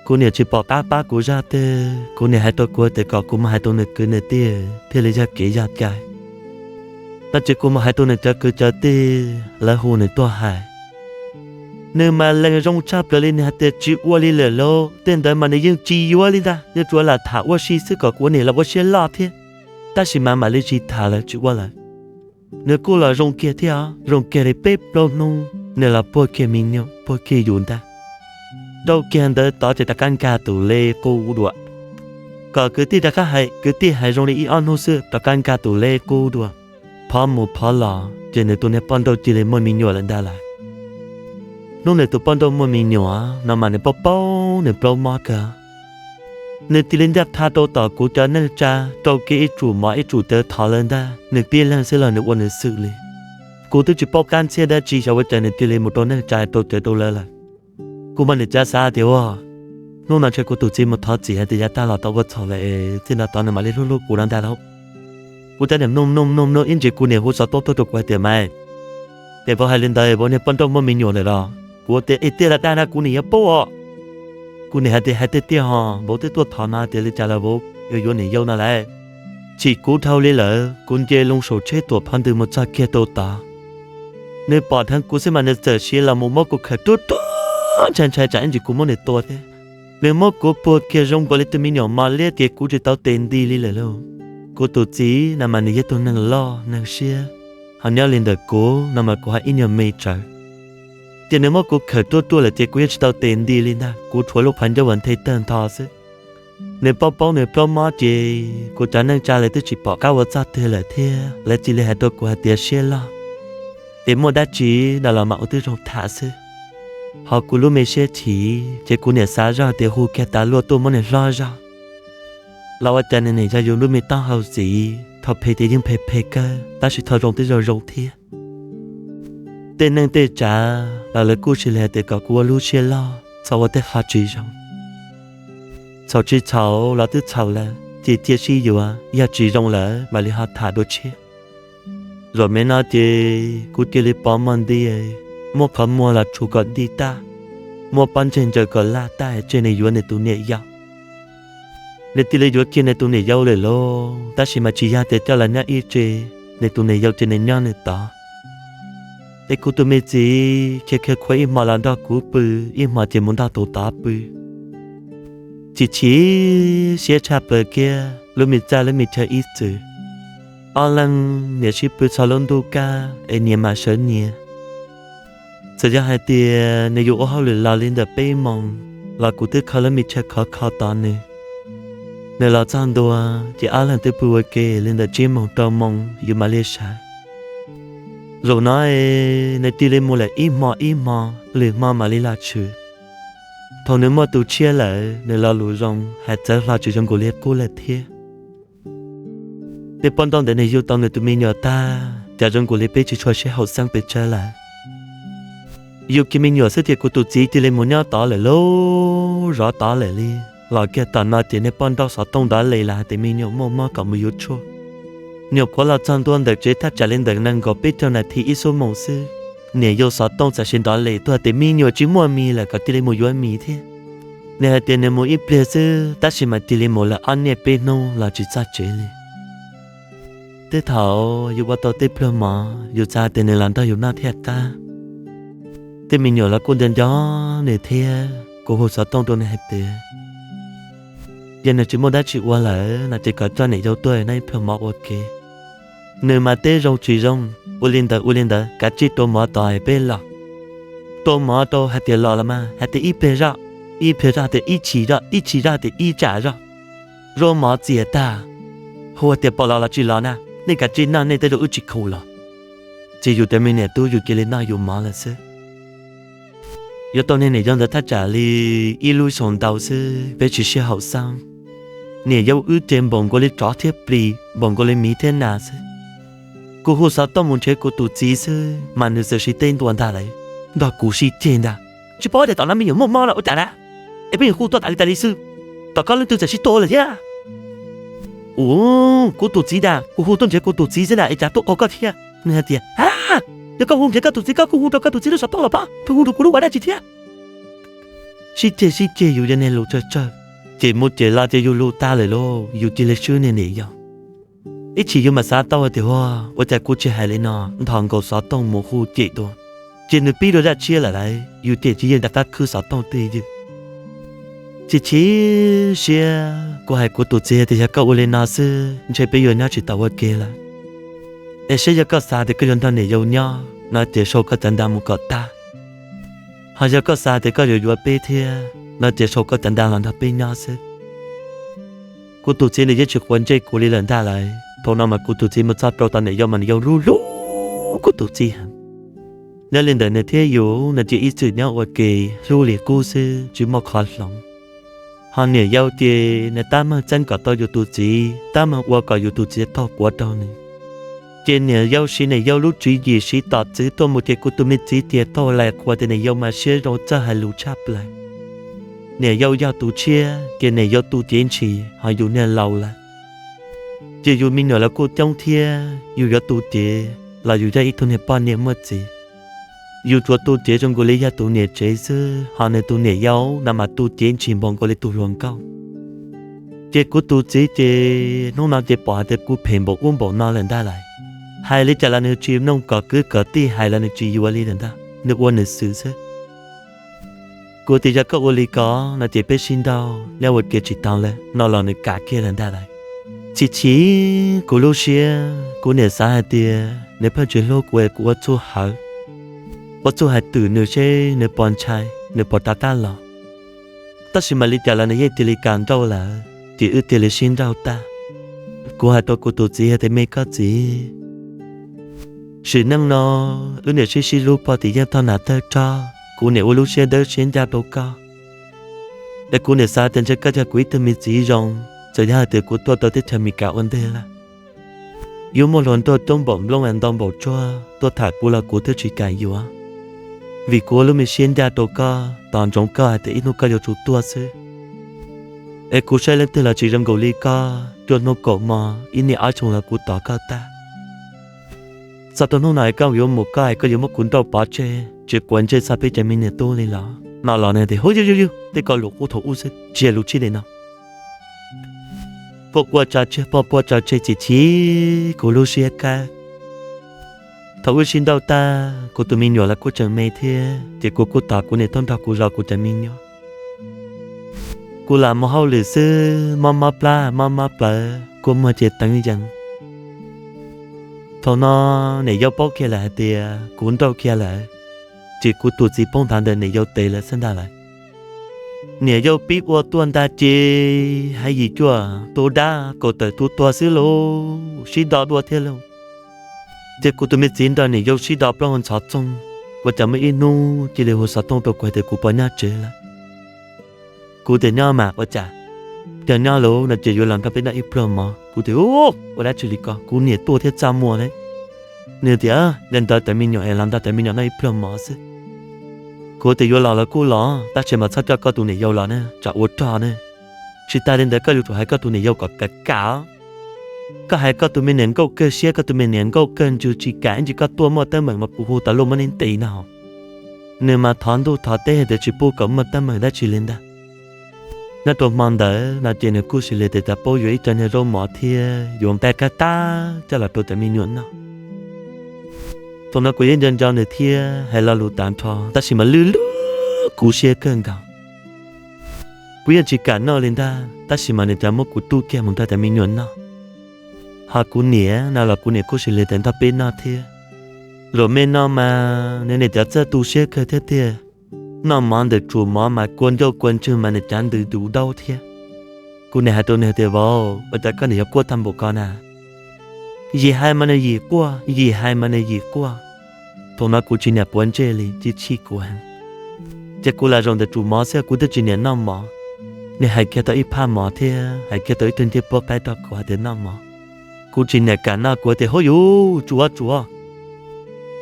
Kuv niam tsis pom qab pab kuv zaj twg, kuv niam hais rau kuv tias kom kuv mus hais rau nws kwv nws tij thiaj li yog kev yog cai. Tab sis kuv mus hais rau nws cov kwv cov tij, lawv hu nws tuaj hais. Nws mas lees zoo tshaj plaws li, nws hais tias tsis ua li lawm lauj, tej ntawd mas nws yeej tsis yuav li ntag, yeej tsuas lam tham ua si xwb kom kuv ua niam los ua siab loj thiab. Tab sis mas mam li tsis tham lawm tsis ua lawm. Nws kuj los zoo kiag thiab, zoo kiag li peb plaub hnub nws los puag kiag me nyuam puag kiag yus ntag. Rau kiag ntawd tod ces rov qab nkag tus lej qub dua. Kom kwv tij rov qab hais, kwv tij hais zoo li ib ob hnub xwb rov qab nkag tus lej qub dua. Phov mus phov los ces nws tus niag poj nrauj cia li muaj me nyuam lawm ntag lauj. Hnub nws tus poj nrauj muaj me nyuam no mas nws paub paub nws plaub mob kawg. Nws cia li ncaj qha rau tom kuv cov neej tsa, rau kiag ib tsum mov ib tsum cawv thov lawv ntag, nws tib leeg xwb los nws ua nws xwm li. Kuv twb tsis paub qab ntxhiab dab tsi xyov ua cas nws cia li mus rau neej tsa rau cawv rau lawv lawm. Kuv mas niam cav xav tias ua, hnub no ntshe kuv tus txiv mus thov txim hais tias yav tag los tau ua txhaum lawm es txij no tod nws mam li hlub hlub kuv no ntag lauj. Kuv cov niam mloog mloog mloog mloog ib ntsis kuv niam hu xov tooj tuaj rau kuv hais tias, Maiv, es vauv hais li ntawd vauv niag poj nrauj muaj me nyuam lawm los? Kuv tias, Es tiag los dag na, kuv niam yuav paub os. Kuv niam hais tias, Hais tiag tiag ho, vauv twb tuaj thov no tias li cas los vauv yuav yuav niam yau no lauj. Chim kuv dhau li lawm, kuv nce loo saum tsheb tuam phov ntws mus txog kiag rau tod. Nws pom dheev kuv xwb mas nws txawm siv los mus muab kuv khawm ruaj ruaj ntshai ntshai tsam ib ntsis kuv muab nws tua thiab. Nws muab kuv puag kiag zoo nkaus li tus me nyuam mos liab ces kuv tsis tau tes nti li lawm lauj. Kuv tus txiv no mas nws yog tus neeg loj neeg siab, ho nyob li ntawm kuv no mas kuv ho ib nyuag me tsawv. Ces nws muab kuv khawm ruaj ruaj lawm ces kuv yeej tsis tau tes nti li ntag, kuv tshuav lub qhov ncauj uas nthe tawg ntho xwb. Nws paub paub nws plaub mob ces kuv cov neej tsa lawv twb tsis pom qab ua txoj twg lawm thiab lawv cia li hais rau kuv hais tias siab loj, es muaj dab tsi no los mam ua tib zoo tham xwb. Ho kuv lub me siab chim ces kuv niam xav zoj tias hu kiag tas luaj tuaj muab nws hlob zog los ua cas nws niam yog yus lub me taub hau txiv, thaum phem ces yeej phem phem kawg tab sis thaum zoo twb zoo zoo thiab. Tej neej tej tsav los lawv kuj cia li hais tias kom kuv ua lub siab loj txhob ua tej qhov tsis zoo. Txhaum tsis txhaum los twb txhaum lawm ces cia sib yuav, yog tsis zoo lawm mam li ho tham dua tshiab. Zaum me no ces kuv cia li pov muag nti, muab qhov muag los tshum kom nti tag, muab pob ntseg ntsaws kom laj tag tseg nws yuav nws tus niam yau. Nws cia li yuav kiag nws tus niam yau lawm lauj, tab sis mas tsis yog tias coj los nyob ib tse, nws tus niam yau ces nws nyob nws tod. Es kuv tus me txiv khiav khiav khuav ib hmo los nrog kuv pw, ib hmo ces mus nrog tus tod pw. Chim chim siab tshaj plaws kiag, lub me txaj lub me chaw ib txwm, ob leeg niam sib pw txog lub ntuj kaj es nyias mam sawv nyias. Txawm yog hais tias nws yuav ua hauj lwm los li ntawm peb moos los kuv twb kho lub me chaw khov kho tos nws. Nws los txog ntua ces ob leeg twb pw ua ke li ntawm tsib moos rau moos yus mam li sawv. Zaum no es nws cia li mus lawm ib hmo ib hmo, lwm hmo mam li los tshwm. Thaum nws muaj tus tshiab lawm nws lo lus zoo hais txawv hlo tsis zoo nkaus li qub lawm thiab. Tej poj nrauj ntawd nws yug tau nws tus me nyuam tag cas zoo nkaus li peb tsis tshua sib haum xeeb pes tsawg lawm. Yug kiag me nyuam xwb ces kuv tus txiv cia li mus nyob tod lawm lauj, zov tod lawm li. Los kiag tom no ces niag poj nrauj xov tooj nrov li los hais tias me nyuam muaj mob kom mus yuav tshuaj. Nyuam qhuav los txog ntua ntawm tsev thaj tsam li ntawm nees nkaum peb caug nas this ib xuab moos xwb, niam yau xov tooj txawm sis nrov li tuaj hais tias me nyuam tsis muaj mis lawm kom cia li mus yuav mis thiab. Nws hais tias nws mus ib pliag xwb tab sis mas cia li mus lawm ob niaj peb hnub los tsis txog tsev li. Tej thaum yus ua tau tej pluag mov yus xav tias nws los nrog yus noj thiaj qab. Tej me nyuam los kuj nco nco nws thiab, kuv hu xov tooj rau nws hais tias yog nws tsis muaj dab tsi ua lawm no ces kom coj niam yau tuaj noj ib pluag mov ua ke. Nws mas teb zoo tsis zoo, Ua li ntawd ua li ntawd, kav tsij rau mov tod es peb los. Rau mov rau hais tias los los mas hais tias ib pliag zoj, ib pliag zoj hais tias ib chim zoj, ib chim zoj hais tias ib tsam zoj. Rau mov txias tag, hu tias pom los los tsis los na, nej kav tsij noj nej tej zaum wb tsis khoom los. Ces yus cov me niam tub yus cia li noj yus mov lawm xwb. Yuav tau niag niam yau ntawd thaj tsam li ib lub xyoos ntau xwb, peb tsis sib haum xeeb. Niam yau wb ces npaum nkaus li tsov thiab plis, npaum nkaus li miv thiab nas xwb. Kuv hu xov tooj mus nrhiav kuv tus txiv xwb mas nws txawm sib teb ntua ntag lawm, nrog kuv sib ceg ntag. Tsis paub tias tom no me nyuam muaj mob los ua cas na, es peb hu tuaj tas li tas li xwb, tom koj leej twg txawm sib tua lawm thiab. Ua, kuv tus txiv ntag, kuv hu tuaj nrhiav kuv tus txiv xwb na es cas tuaj ua koj thiab? Nws hais tias, a, yog koj hu nrhiav koj tus txiv koj kuj hu rau koj tus txiv lub xov tooj los pob, tus hu rau kuv lub ua dab tsi thiab? Sib ceg sib ceg yus yog niag lus tsawg tsawg, ces mus ces los ces yus lus tag lawm lauj, yus cia li swb niag niam yau. Ib chim yus mam xav tau hais tias, ua, ua cas kuv tsis hais li no, nthos nkaus xov tooj mus hu cem dua, ces nws pib dua zaj tshiab lawm lauj, yus ces tsis yeej rov qab khwb xov tooj twj ywm. Chim chim siab, kuv hais kuv tus txiv tias yog koj ua li no xwb ntshe peb yuav nyob tsis tau ua ke lawm. Es saib yog koj xav tias koj yuav nrog niam yau nyob no ces sau koj cov nta mus kom tag, ho yog koj xav tias koj yuav yuav peb thiab no ces sau koj cov nta los nrog peb nyob xwb. Kuv tus txiv nws yeej tsis quav ntsej kuv li lawm ntag lauj. Thaum no mas kuv tus txiv mus txog rau tom niam yau mas niam yau hlub hlub kuv tus txiv heev. Nyob li ntawd nws thiab yus no ces ib txwm nyob ua ke hlub li qub xwb tsis muaj qhov hloov. Ho niam yau ces nws tab meeg txeeb kom tau yus tus txiv, tab meeg ua kom yus tus txiv taug quav rau nws. Ces niam yau siv niam yau lub tswv yim siv tom txwv tuaj mus ces kuv tus me txiv tias taug lais qhuas tias niam yau mas siab zoo txawj hais lus tshaj plaws. Niam yau yog tus tshiab ces niam yau tu cev ntshis ho yus niag laus lawm. Ces yus me nyuam los kuj coob thiab, yus yuav tu cev los yus yog ib tug niag poj niam muaj txiv. Yus tsuas tu cev zoo nkaus li yog tus niam tsev xwb, ho nws tus niam yau no mas tu cev ntshis npaum nkaus li tus hluas nkauj. Ces kuv tus txiv ces hnub no ces pom hais tias kuv phem npaum ub npaum no lawm ntag lauj. Hais li cas los nws tsis mloog, kom kwv kom tij hais los nws tsis yuav li lawm ntag, nws ua nws xwm xwb. Kuv tias yog koj ua li ko no ces peb sib nrauj nyob ua ke tsis tau lawm no los nws kam kiag lawm ntag lauj. Chim chim kuv lub siab, kuv niam xav hais tias nws pheej tsis hlub kuv es kuv ua txuj hawv, ua txuj hais twm nws seb nws puas ntshai, nws puas rov qab los. Tab sis mas li cas los nws yeej cia li kam nrauj lawm ces wb cia li sib nrauj tag. Kuv hais rau kuv tus txiv hais tias me koj txiv, sim neej no wb niam sib sib hlub puag tim yeej tog nas tawg rog, kuv niam ua lub siab dawb siab ncaj rau koj. Es kuv niam xav tias ntshe koj yog kuv ib tug me txiv zoo, txawm yog hais tias kuv tuaj rau teb chaws Amelikas ua ntej lawm, yuav muaj hluas nraug coob npaum nplooj es ntau npaum tsuag tuaj tham kuv los kuv twb tsis kam yuav, vim kuv ua lub me siab ncaj rau koj, tos ntsoov koj hais tias ib hnub koj yuav tsum tuaj xwb. Es kuv saib leej twg los tsis zoo nkaus li koj, cuaj hnub kaum hmo ib niaj ob xyoo los kuv tos koj tag. Txog rau hnub no es koj yuav mus koj es koj yuav muab kuv nrauj pov tseg tsis quav ntsej txog peb cov me niam tub li los no los nws tias hu yug yug yug tej ko lus qub thaum ub xwb tsis yog lus tshib li no. Puag puag tso tseg, puag puag tso tseg, chim chim kuv lub siab kawg. Thaum wb sib nrauj tag kuv tus me nyuam los kuj tseem me thiab ces kuv kuj tos kuv niam tuaj nrog kuv zov kuv cov me nyuam. Kuv lam mus hauj lwm xwb mob mob plab mob mob plawv kua muag ces teev yees. Thaum no niam yau paub kiag lawm hais tias kuv nrauj kiag lawm, ces kuv tus txiv poob nthav ntawm niam yau tes lawm xwb ntag lauj. Niam yau pib ua tuaj ntag ces hais yim cuaj tus dab kaum tawm tus tuag xwb lauj, sib do dua thiab lauj. Ces kuv tus me txiv nrog niam yau sib do plaub hau ntxhov txoog, ua cas muaj ib hnub cia li hu xov tooj rau kuv hais tias kuv puas nyob tsev lawm. Kuv tias nyob mas ua cas, yog nyob lauj no ces yuav los nrog peb noj ib pluag mov. Kuv tias ua dab tsi li ko, kuv niam tuaj thiab txaj muag ne. Nws tias nyob nrog cov me nyuam es los nrog cov me nyuam noj ib pluag mov xwb. Kuv tias yuav los los kuj los tab sis mas txhob coj koj tus niam yau los na tsam ua rog ne. Tsis tas li ntawd koj yuav tsum hais koj tus niam yau kom kam kam. Koj hais koj tus me niam nkauj kawg siab, koj tus me niam nkauj kawg ntsws tsis kam ib ntsis koj tuaj muaj teeb meem mas kuv hu tas luaj muab neb ntes no. Nws mas thov ntuj thov teb hais tias tsis pub kom muaj teeb meem dab tsi li ntag. Nyob rau hmo ntawd no ces nws kuj sis li tias cas paub yuav ib co niag zaub mov thiab yuav nqaij qab qab coj los rau cov me nyuam noj. Thaum no kuv yeej nco nco nws thiab hais lo lus tas nrho tab sis mas lwj lwj kuv siab kawg nkaus. Kuv yeej tsis kam noj li ntag tab sis mas nws cas muab kuv tub kiag mus nrog cov me nyuam noj. Ho kuv niam no los kuv niam kuj sis li tias nrog peb noj thiab. Zaum me no mas nws niam cov txawj tu siab kawg thiab tiag. Noj mov ntawm tsum mov mas kua ncauj kua ntswg mas nws cav ntws tus daub thiab. Kuv niam hais rau nws tias, Vauv, ua cas koj niam yuav quaj tag npaum ko na? Yim hais mas nws yim quaj, yim hais mas nws yim quaj. Thaum no kuv tsis niam puav ntsej li, chim chim kuv heev. Ces kuv lam zaum ntawm tsum mov xwb, kuv twb tsis niam noj mov. Nws hais kiag tau ib phaj mov thiab hais kiag tau ib tug ncej puab qaib rau kuv hais tias noj mov. Kuv tsis niam kam noj, kuv tias, Hub yus, tsuav tsuav,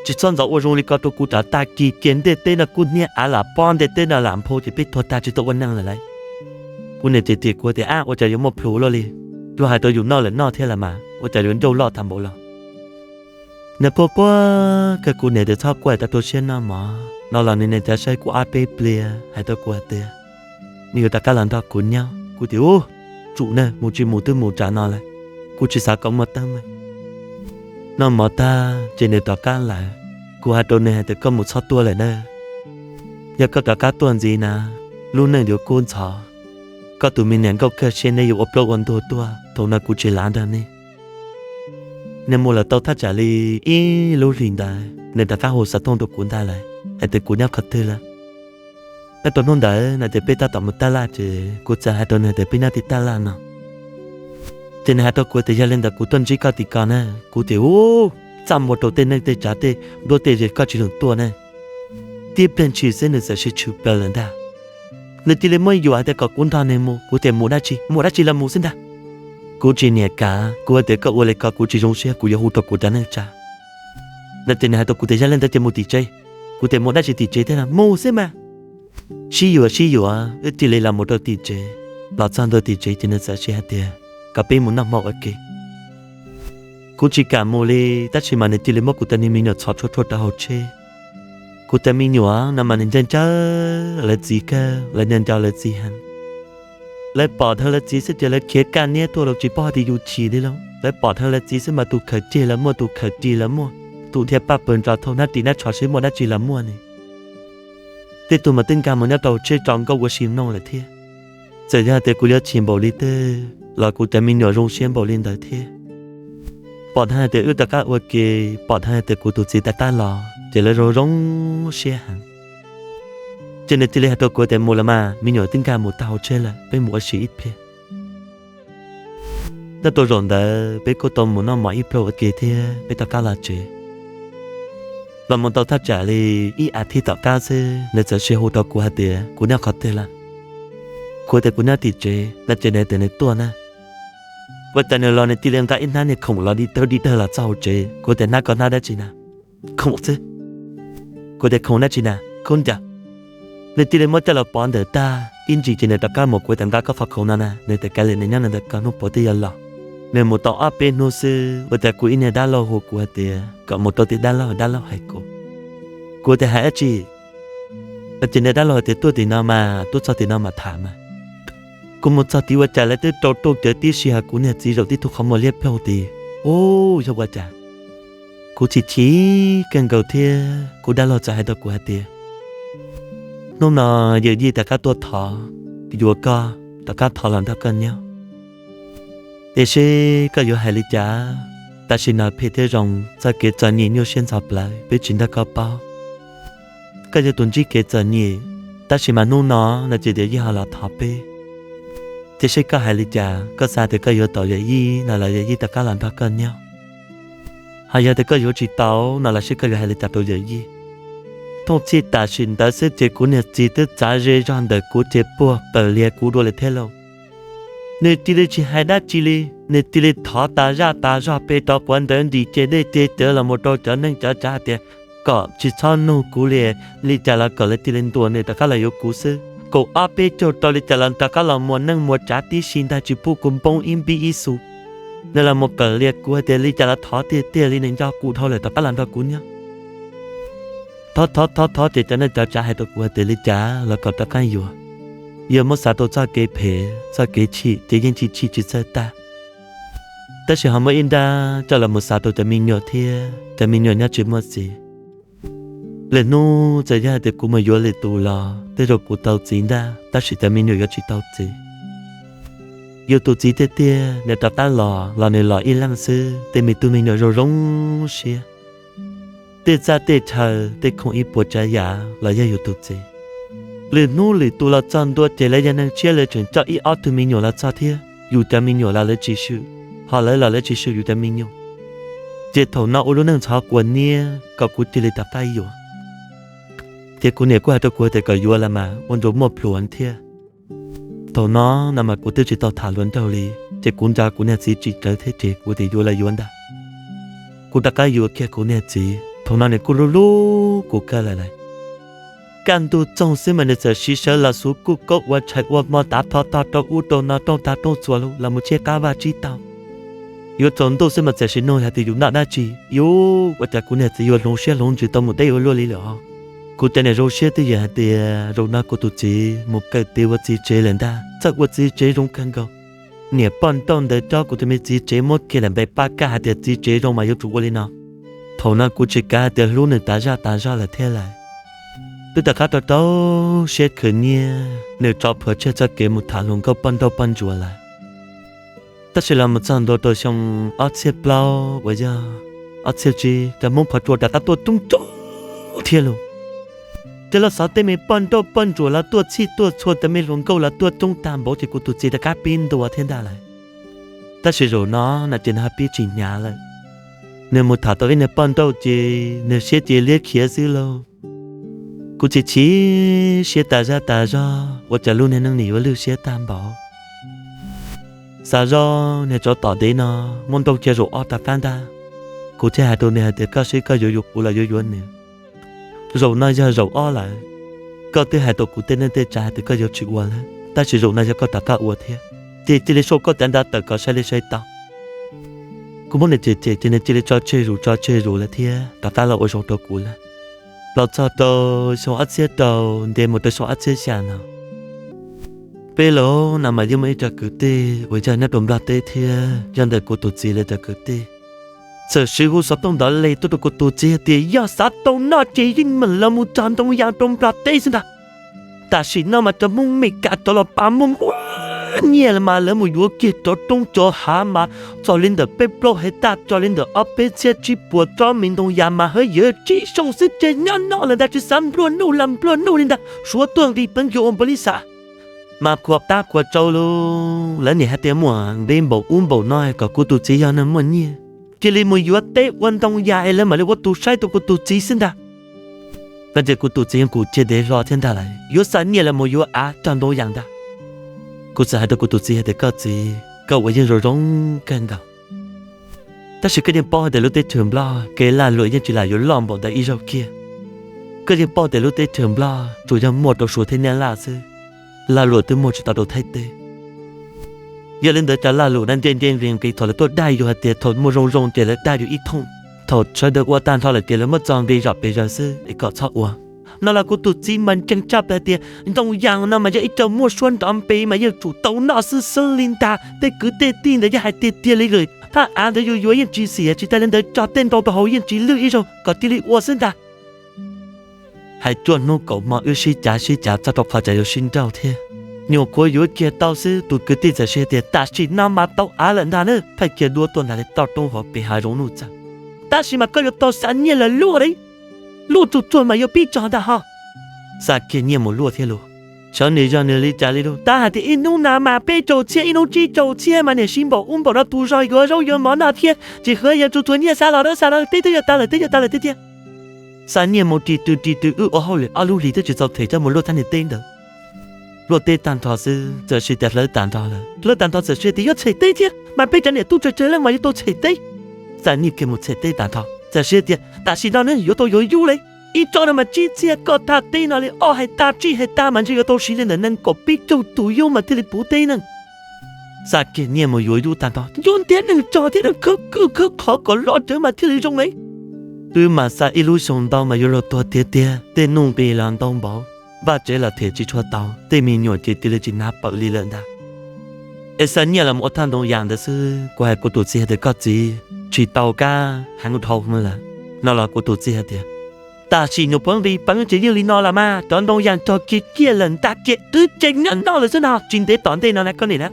tsis txhob ntxov ua zoo li ko rau kuv, rov tag kis cia ntej teb no kub hnyiab av lam pob, ntej teb no lam nphau ces peb tuag tag tsis tau ua neeg lawm lauj. Kuv niam ces tias, kuv tias, Ab, ua cas yuav muaj plhus luaj li? Luag hais rau yus noj lawm noj thiab los mas, ua cas yuav ncauj loj tag npaum los? Nws quaj quaj kawg, kuv niam tias txhob quaj, tau rau siab noj mov no los nws niam cav saib kuv ob peb pliag hais rau kuv hais tias, Nws yuav rov qab los nrog kuv nyob. Kuv tias, Ub, tsum na, mus tsis mus twb mus tsam no lawm, kuv tsis xav kom muaj teeb meem. Noj mov tag ces nws rov qab lawm. Kuv hais rau nws hais tias, Koj mus txhob tuaj lawm na. Yog koj rov qab tuaj ntxiv na, lub neej yuav kub ntxhov. Koj tus me niam nkauj kawg siab neb yuav ua plaub ua ntug tuaj, thaum no kuv tsis lav nrog neb. Nws mus lawm tau thaj tsam li ib lub hlis ntawd nws rov qab hu xov tooj rau kuv ntag lawm hais tias kuv nyob qhov twg lawm. Nyob rau hnub ntawd no ces peb tab tom mus taj laj ces kuv txawm hais rau nws tias peb nyob tim taj laj no. Ces nws hais rau kuv tias yog li ntawd kuv tuaj ntsib koj tim ko na. Kuv tias ub, txaj muag rau tej neej tej tsav tej nruab tej ze koj tsis lees tuaj ne. Tib pliag ntshis xwb nws txawm sib tshwm plaws lawm ntag. Nws cia li muab yuam hais tias kom kuv nrog nws mus, kuv tias mus dab tsi, mus dab tsi los mus xwb ntag. Kuv tsis niam kav, kuv hais tias koj ua li ko kuv tsis zoo siab, kuv yuav hu rau kuv cov neej tsa. No ces nws hais rau kuv tias yog li ntawd ces mus tim tsev. Kuv tias mus dab tsi tim tsev thiab no, mus xwb mas. Sib yuam sib yuam wb cia li los mus rau tim tsev. Los txog ntua tim tsev ces nws txawm sib hais tias kom peb mus noj hmo ua ke. Kuv tsis kam mus li, tab sis mas nws cia li muab kuv cov niag me nyuam txhom tshuaj tshuaj rau hauv tsheb. Kuv cov me nyuam no mas nws ncaj ncaj lawv txiv kawg, lawv nco nco lawv txiv heev. Lawv pom dhawv lawv txiv xwb ces lawv khiav kaj niab tuaj los tsis paub hais tias yus chim li lauj. Lawv pom dhawv lawv txiv xwb mas tus khaws ceg los muaj, tus khaws ris los muaj, tus dhia paj pawg ntsos thau hnab ris hnab tsho seb muaj dab tsi los muaj ne. Tej tug mas twb nkag mus nyob rau tsheb tso nkauj ua si mloog lawm thiab. Txawm yog hais tias kuv yuav chim npaum li twg los kuv cov me nyuam zoo siab npaum li ntawd thiab. Pom tag hais tias wb rov qab ua ke, pom tag hais tias kuv tus txiv rov qab los ces lawv zoo zoo siab heev. Ces nws cia li hais rau kuv tias mus los mas, me nyuam twb nkag mus tag hauv tsheb lawm, peb mus ua si ib pliag. Nyob rau zaum ntawd peb kuj tau mus noj mov ib pliag ua ke thiab peb rov qab los tsev. Los mus tau thaj tsam li ib as thiv tom qab xwb nws txawm sib hu rau kuv hais tias kuv nyob qhov twg lawm. Kuv tias kuv nyob tim tsev no ces nws tias nws tuaj na. Ua cas nws los nws cia li nqa ib hnab niag khoom los di dawg di dawg los txog hauv tsev. Kuv tias hnab ko hnab dab tsi na? Khoom xwb. Kuv tias khoom dab tsi na? Khaub ncaws. Nws cia li muab coj los pov ntawm tag ib ntsis ces nws rov qab mus, kuv tias nqa koj qhov khoom no na, nws tias kav liam, nws nyob ntawm ko hnub puav twb yuav los. Nws mus tau ob peb hnub xwb ua cas kuv ib niag dab laug hu kuv hais tias kom mus rau tim dab laug, dab laug hais kuv. Kuv tias hais dab tsi? Ces niag dab laug hais tias tuaj tim no mas, tuaj txog tim no mas tham mas. Kuv mus txog tid ua cas lawv twb rau rooj cawv tib si, hos kuv niag txiv zaum tib tug qhov muag liab ploog tid. Ub, yog ua cas? Kuv chim chim kawg nkaus thiab kuv dab laug txawm hais rau kuv hais tias hnub no yawm yij rov qab tuaj thov yuav koj rov qab thov los nrog koj nyob. Tiam sis koj yuav hais li cas? Tam sim no phem thiab zoo, txoj kev txom nyem nyuaj siab ntxhov plawv, peb tsis nrog koj paub. Koj yog tus ntsib kev txom nyem, tab sis mas hnub no no ces yawm yij ho los thov peb. Ces seb koj hais li cas, koj xav tias koj yuav tau yawm yij no los yawm yij rov qab los nrog koj nyob, hos yog tias koj yuav tsis tau no los seb koj yuav hais li cas rau yawm yij. Thooj txhij tam sim ntawd xwb ces kuv niag txiv twb txav ze zog ntawm kuv ces puag pawg liag kuv dua lawm thiab lauj. Nws cia li tsis hais dab tsi li, nws cia li thov tas zaj tas zog pes rov quav nrawv nris ces dej ces cawv los mus rau cov neej cov tsav hais tias kom tsis txhob nug kuv li, li cas los kom lawv cia li ntuas nws rov qab los yuav kuv xwb. Kaum ob peb caug rau li cas los rov qab los muas neej muas tsav tib si ntag, tsis pub kuv npoob ib npib ib xu. Nws los mus qawm lias kuv hais tias li cas los thov tiag tiag li, nws nco kuv dhau lawm rov qab los nrog kuv nyob. Thov thov thov thov ces cov neej cov tsav hais rau kuv hais tias li cas los kom rov qab yuav, yog muab xav rau txoj kev phem txoj kev chim ces yeej chim chim tsis txawj tag. Tab sis ho muaj ib nrab coj los mus xav rau cov me nyuam thiab, cov me nyuam nyob tsis muaj txiv. Lwm hnub txawm yog hais tias kuv mus yuav lwm tus los tej zaum kuv tau txiv ntag, tab sis cov me nyuam yuav tsis tau txiv. Yus tus txiv tiag tiag nws rov qab los los nws los ib leeg xwb, tej me tub me nyuam zoo zoo siab. tej txaj tej chaw tej khoom ib puas tsav yam los yog yus tus txiv. Lwm hnub lwm tus los txog ntua ces lawv yog neeg tshiab lawv tseem coj ib ob tug me nyuam los txog thiab, yus cov me nyuam los lawv tsis swm, ho lawv los lawv tsis swm yus cov me nyuam. Ces thaum no ua lub neej ntxhov quas niab kom kuv cia li rov qab yuav. Ces kuv niam kuj hais rau kuv tias kom yuav los mas ua nrau muaj plhuav thiab. Thaum no no mas kuv twb tsis tau tham hluas nraug li, ces kuv nrog kuv niag txiv tsis tsawv thiab ces kuv tias yuav los yuav ntag. Kuv rov qab yuav kiag kuv niag txiv, thaum no nws kuj hlub hlub kuv kawg lawm lauj. Kaj ntug txoog xwb mas nws txawm siv sawv los xuv kuj kaub ua tshais ua hmo tav thov tog rau ub rau no rooj tag rooj txuas los mus tshiab qab vaj tsib taug. Yuav tsaus ntuj xwb mas txawm sim nug hais tias yus noj dab tsi, yus ua cas kuv niag txiv yuav hloov siab hloov ntsws tau mus deb ua luaj li lawm os. Kuv cov niam zoo siab twb yog hais tias zaum no kuv tus txiv mus kawm tiv ua txiv tsev lawm ntag, txawj ua txiv tsev zoo kawg nkaus. Niam poj nrauj ntawd cob kuv tus me txiv tsev muab kiag lam npe pab kaj hais tias txiv tsev zoo mas yuav tsum ua li no. Thaum no kuv tsis kav hais tias hlub nws tas zaj tas zog lawm thiab lawm. Twb rov qab rau rau siab khwv nyiaj nws tso plhuav tseg txoj kev mus tham hluas nkauj poj nrauj poj ntsuam lawm. Tab sis los mus txog ntua rau xyoo ob txhiab plaub uas yog ob txhiab tsib cov Hmoob Phov Tsua rov qab tuaj coob coob thiab lauj. Ces los xov tej me poj nrauj poj ntsuam los tuaj txhij tuaj txhua, cov me hluas nkauj los tuaj coob tag npaum ces kuv tus txiv rov qab pib ntua thiab ntag lawm. Tab sis zaum no no ces nws ho pib tsis hnyav lawm. Nws mus tham tau ib niag poj nrauj ces nws siab ces liab khiav xwb lauj. Kuv chim chim siab tas zaj tas zog ua cas lub niag neej nim yuav lwj siab tag npaum. Xav zoj niag tsov tom dev no muab nrauj cia zaum ob rov qab ntag. Kuv thiaj hais rau nws hais tias koj seb koj yuav yuav kuv los yuav yuav nws. Zaum no yog zaum ob lawm, koj twb hais rau kuv tej neej tej tsav hais tias koj yuav tsis ua lawm, tab sis zaum no yog koj rov qab ua thiab, ces cia li sau koj cov nra tawm kom sai li sai tau. Kuv muab nws cem cem ces nws cia li tso tseg zus tso tseg zus lawm thiab rov qab los ua zoo rau kuv lawm. Los txog rau xyoo ob txhiab rau nce mus rau xyoo ob txhiab xya no, peb los no mas yeej muaj ib co kwv tij uas yog nyob rau Nplog teb thiab yog ntawm kuv tus txiv lawv cov kwv tij txawm siv hu xov tooj ntawd li tuaj rau kuv tus txiv hais tias yog xav tau noj ces yeej meem los mus cog ntoo yas rau Nplog teb xwb ntag. Tam sim no mas cov Hmoob Mes Kas cov los pab muaj muaj nyiaj los mas lawv mus yuav kiag cov roob cov hav mas txog li ntawm peb plaub hais taj txog li ntawm ob peb txhiab tsib puas tsob me ntoo yas mas hawb yawv tsib xyoos xwb ces nyob noj lawm ntag, tsis xav nplua nuj los nplua nuj li ntag. Suav tuaj nqis peev yuav ua npaum li xav mas khuam qab khuam tsau lauj, lawv niam hais tias muaj nqi npaum ub npaum no kom kuv tus txiv yog neeg muaj nyiaj cia li mus yuav teb ua ntoo yas es lawv mam li ua tus saib rau kuv tus txiv xwb ntag. Koj ntsia kuv tus txiv yeej kuj ciaj dev hlo thiab ntag lawm, yuav xa nyiaj los mus yuav av cog ntoo yas ntag. Kuv txawm hais rau kuv tus txiv hais tias koj txiv, koj ua yeej zoo zoo kawg nkaus, tab sis koj yeej paub hais tias lub teb chaws Nplog kev lag luam yeej tsis lam yuav loj npaum ntawd ib zaug kiag. Koj yeej paub tias lub teb chaws Nplog tsuas yog muaj rau Suav thiab Nyab Laj xwb, lag luam twb muaj tsis tau rau Thaib teb. Yog li ntawd cov lag luam no nce nce nqis nqis, thaum lawv tuaj dag yus hais tias thaum muaj zoo zoo ces lawv dag yus ib thooj, thaum sawv daws ua tag nrho lawm ces lawv muab txo nqis zom pes zaws xwb es kom txhob ua. No los kuv tus txiv mas ntseeg tshaj plaws tias ntoo yas no mas yog ib co muaj suab nrov npe mas yeej tsum tau noj xwb xwb li ntag. Tej kwv tej tij ntawd yeej hais tiag tiag li lawm, thaj av ntawd yus yuav yeej tsis xim, tsis tas li ntawd tso tej ntoo rau hauv yeej tsis lwj ib zaug, kom cia li ua xwb ntag. Hais cuaj hnub kaum hmo wb sib cav sib cav txog rau qhov cas yuav sib nrauj thiab. Nyuam qhuav yuav kiag tau xwb tus kwv tij txawm siv tias tam sim no mas tau av lawm ntag na, thaij kiag duab tuaj ntag li toj roob hauv pes hav zoov nuj txawg. Tab sis mas koj yuav tau xa nyiaj los luaj li, luaj tsuag tsuag mas yuav pib tso ntag ho. Xa kiag nyiaj mus luaj thiab lauj. Xyov nws yog nws li cas li lauj, tab hais tias ib hnub no mas peb caug txhiab, ib hnub tsib caug txhiab mas niam siv npaum ub npaum no tus zog yuav zaub yuav mov noj thiab, tsis qhov yog tsuag tsuag nyiaj xa los dab xa los teb twb yuav tas lawm, twb yuav tas lawm tiag tiag. Xa nyiaj mus ris tw ris tw, wb ua hauj lwm ob lub hlis twb tsis txaus them coj mus luaj thaj niam teb ntawd. Luaj teb tag nrho xwb txawm siv tias hlawv tag nrho lawm, hlawv tag nrho txawm siv tias yuav tshem teb thiab, mas peb cov niam tub tsawg tsawg leej mas yuav tau tshem teb. Xa nyiaj kiag mus tshem teb tag nrho txawm siv tias tam sim no ne yuav tau yuav yub li. Ib tsob no mas tsib txhiab, koj thaj teb no li ob hais tas tsib hais tas mas ntshe yuav tau siv li ntawm nees nkaum peb caug tus yub mas thiaj li puv teb neeg. Xa kiag nyiaj mus yuav yub tag nrho, yuav ntiav neeg tsog thiab neeg khawb kwj khawb qhov kom loj tsawv mas thiaj li zoo li. Wb mas xa ib lub xyoo ntau mas yuav luag tuag tiag tiag, tej nuj nqis los ntau npaum, vaj tsev los them tsis tshua tau, tej me nyuam ces cia li tsis hnav pawm li lawm ntag. Es xa nyiaj los ua thaj ntoo yas ntawd xwb, kuv hais kuv tus txiv hais tias koj txiv, tsis tau kab heev dhau lawm. No los kuv tus txiv hais tias tam sim nyuam qhuav nqis peev ces yeej li no los mas cov ntoo yas nrog kiag ciaj lawm ntag, ces wb tseem nyob noj lawm xwb no, tsis ntev tom ntej no na koj niam na,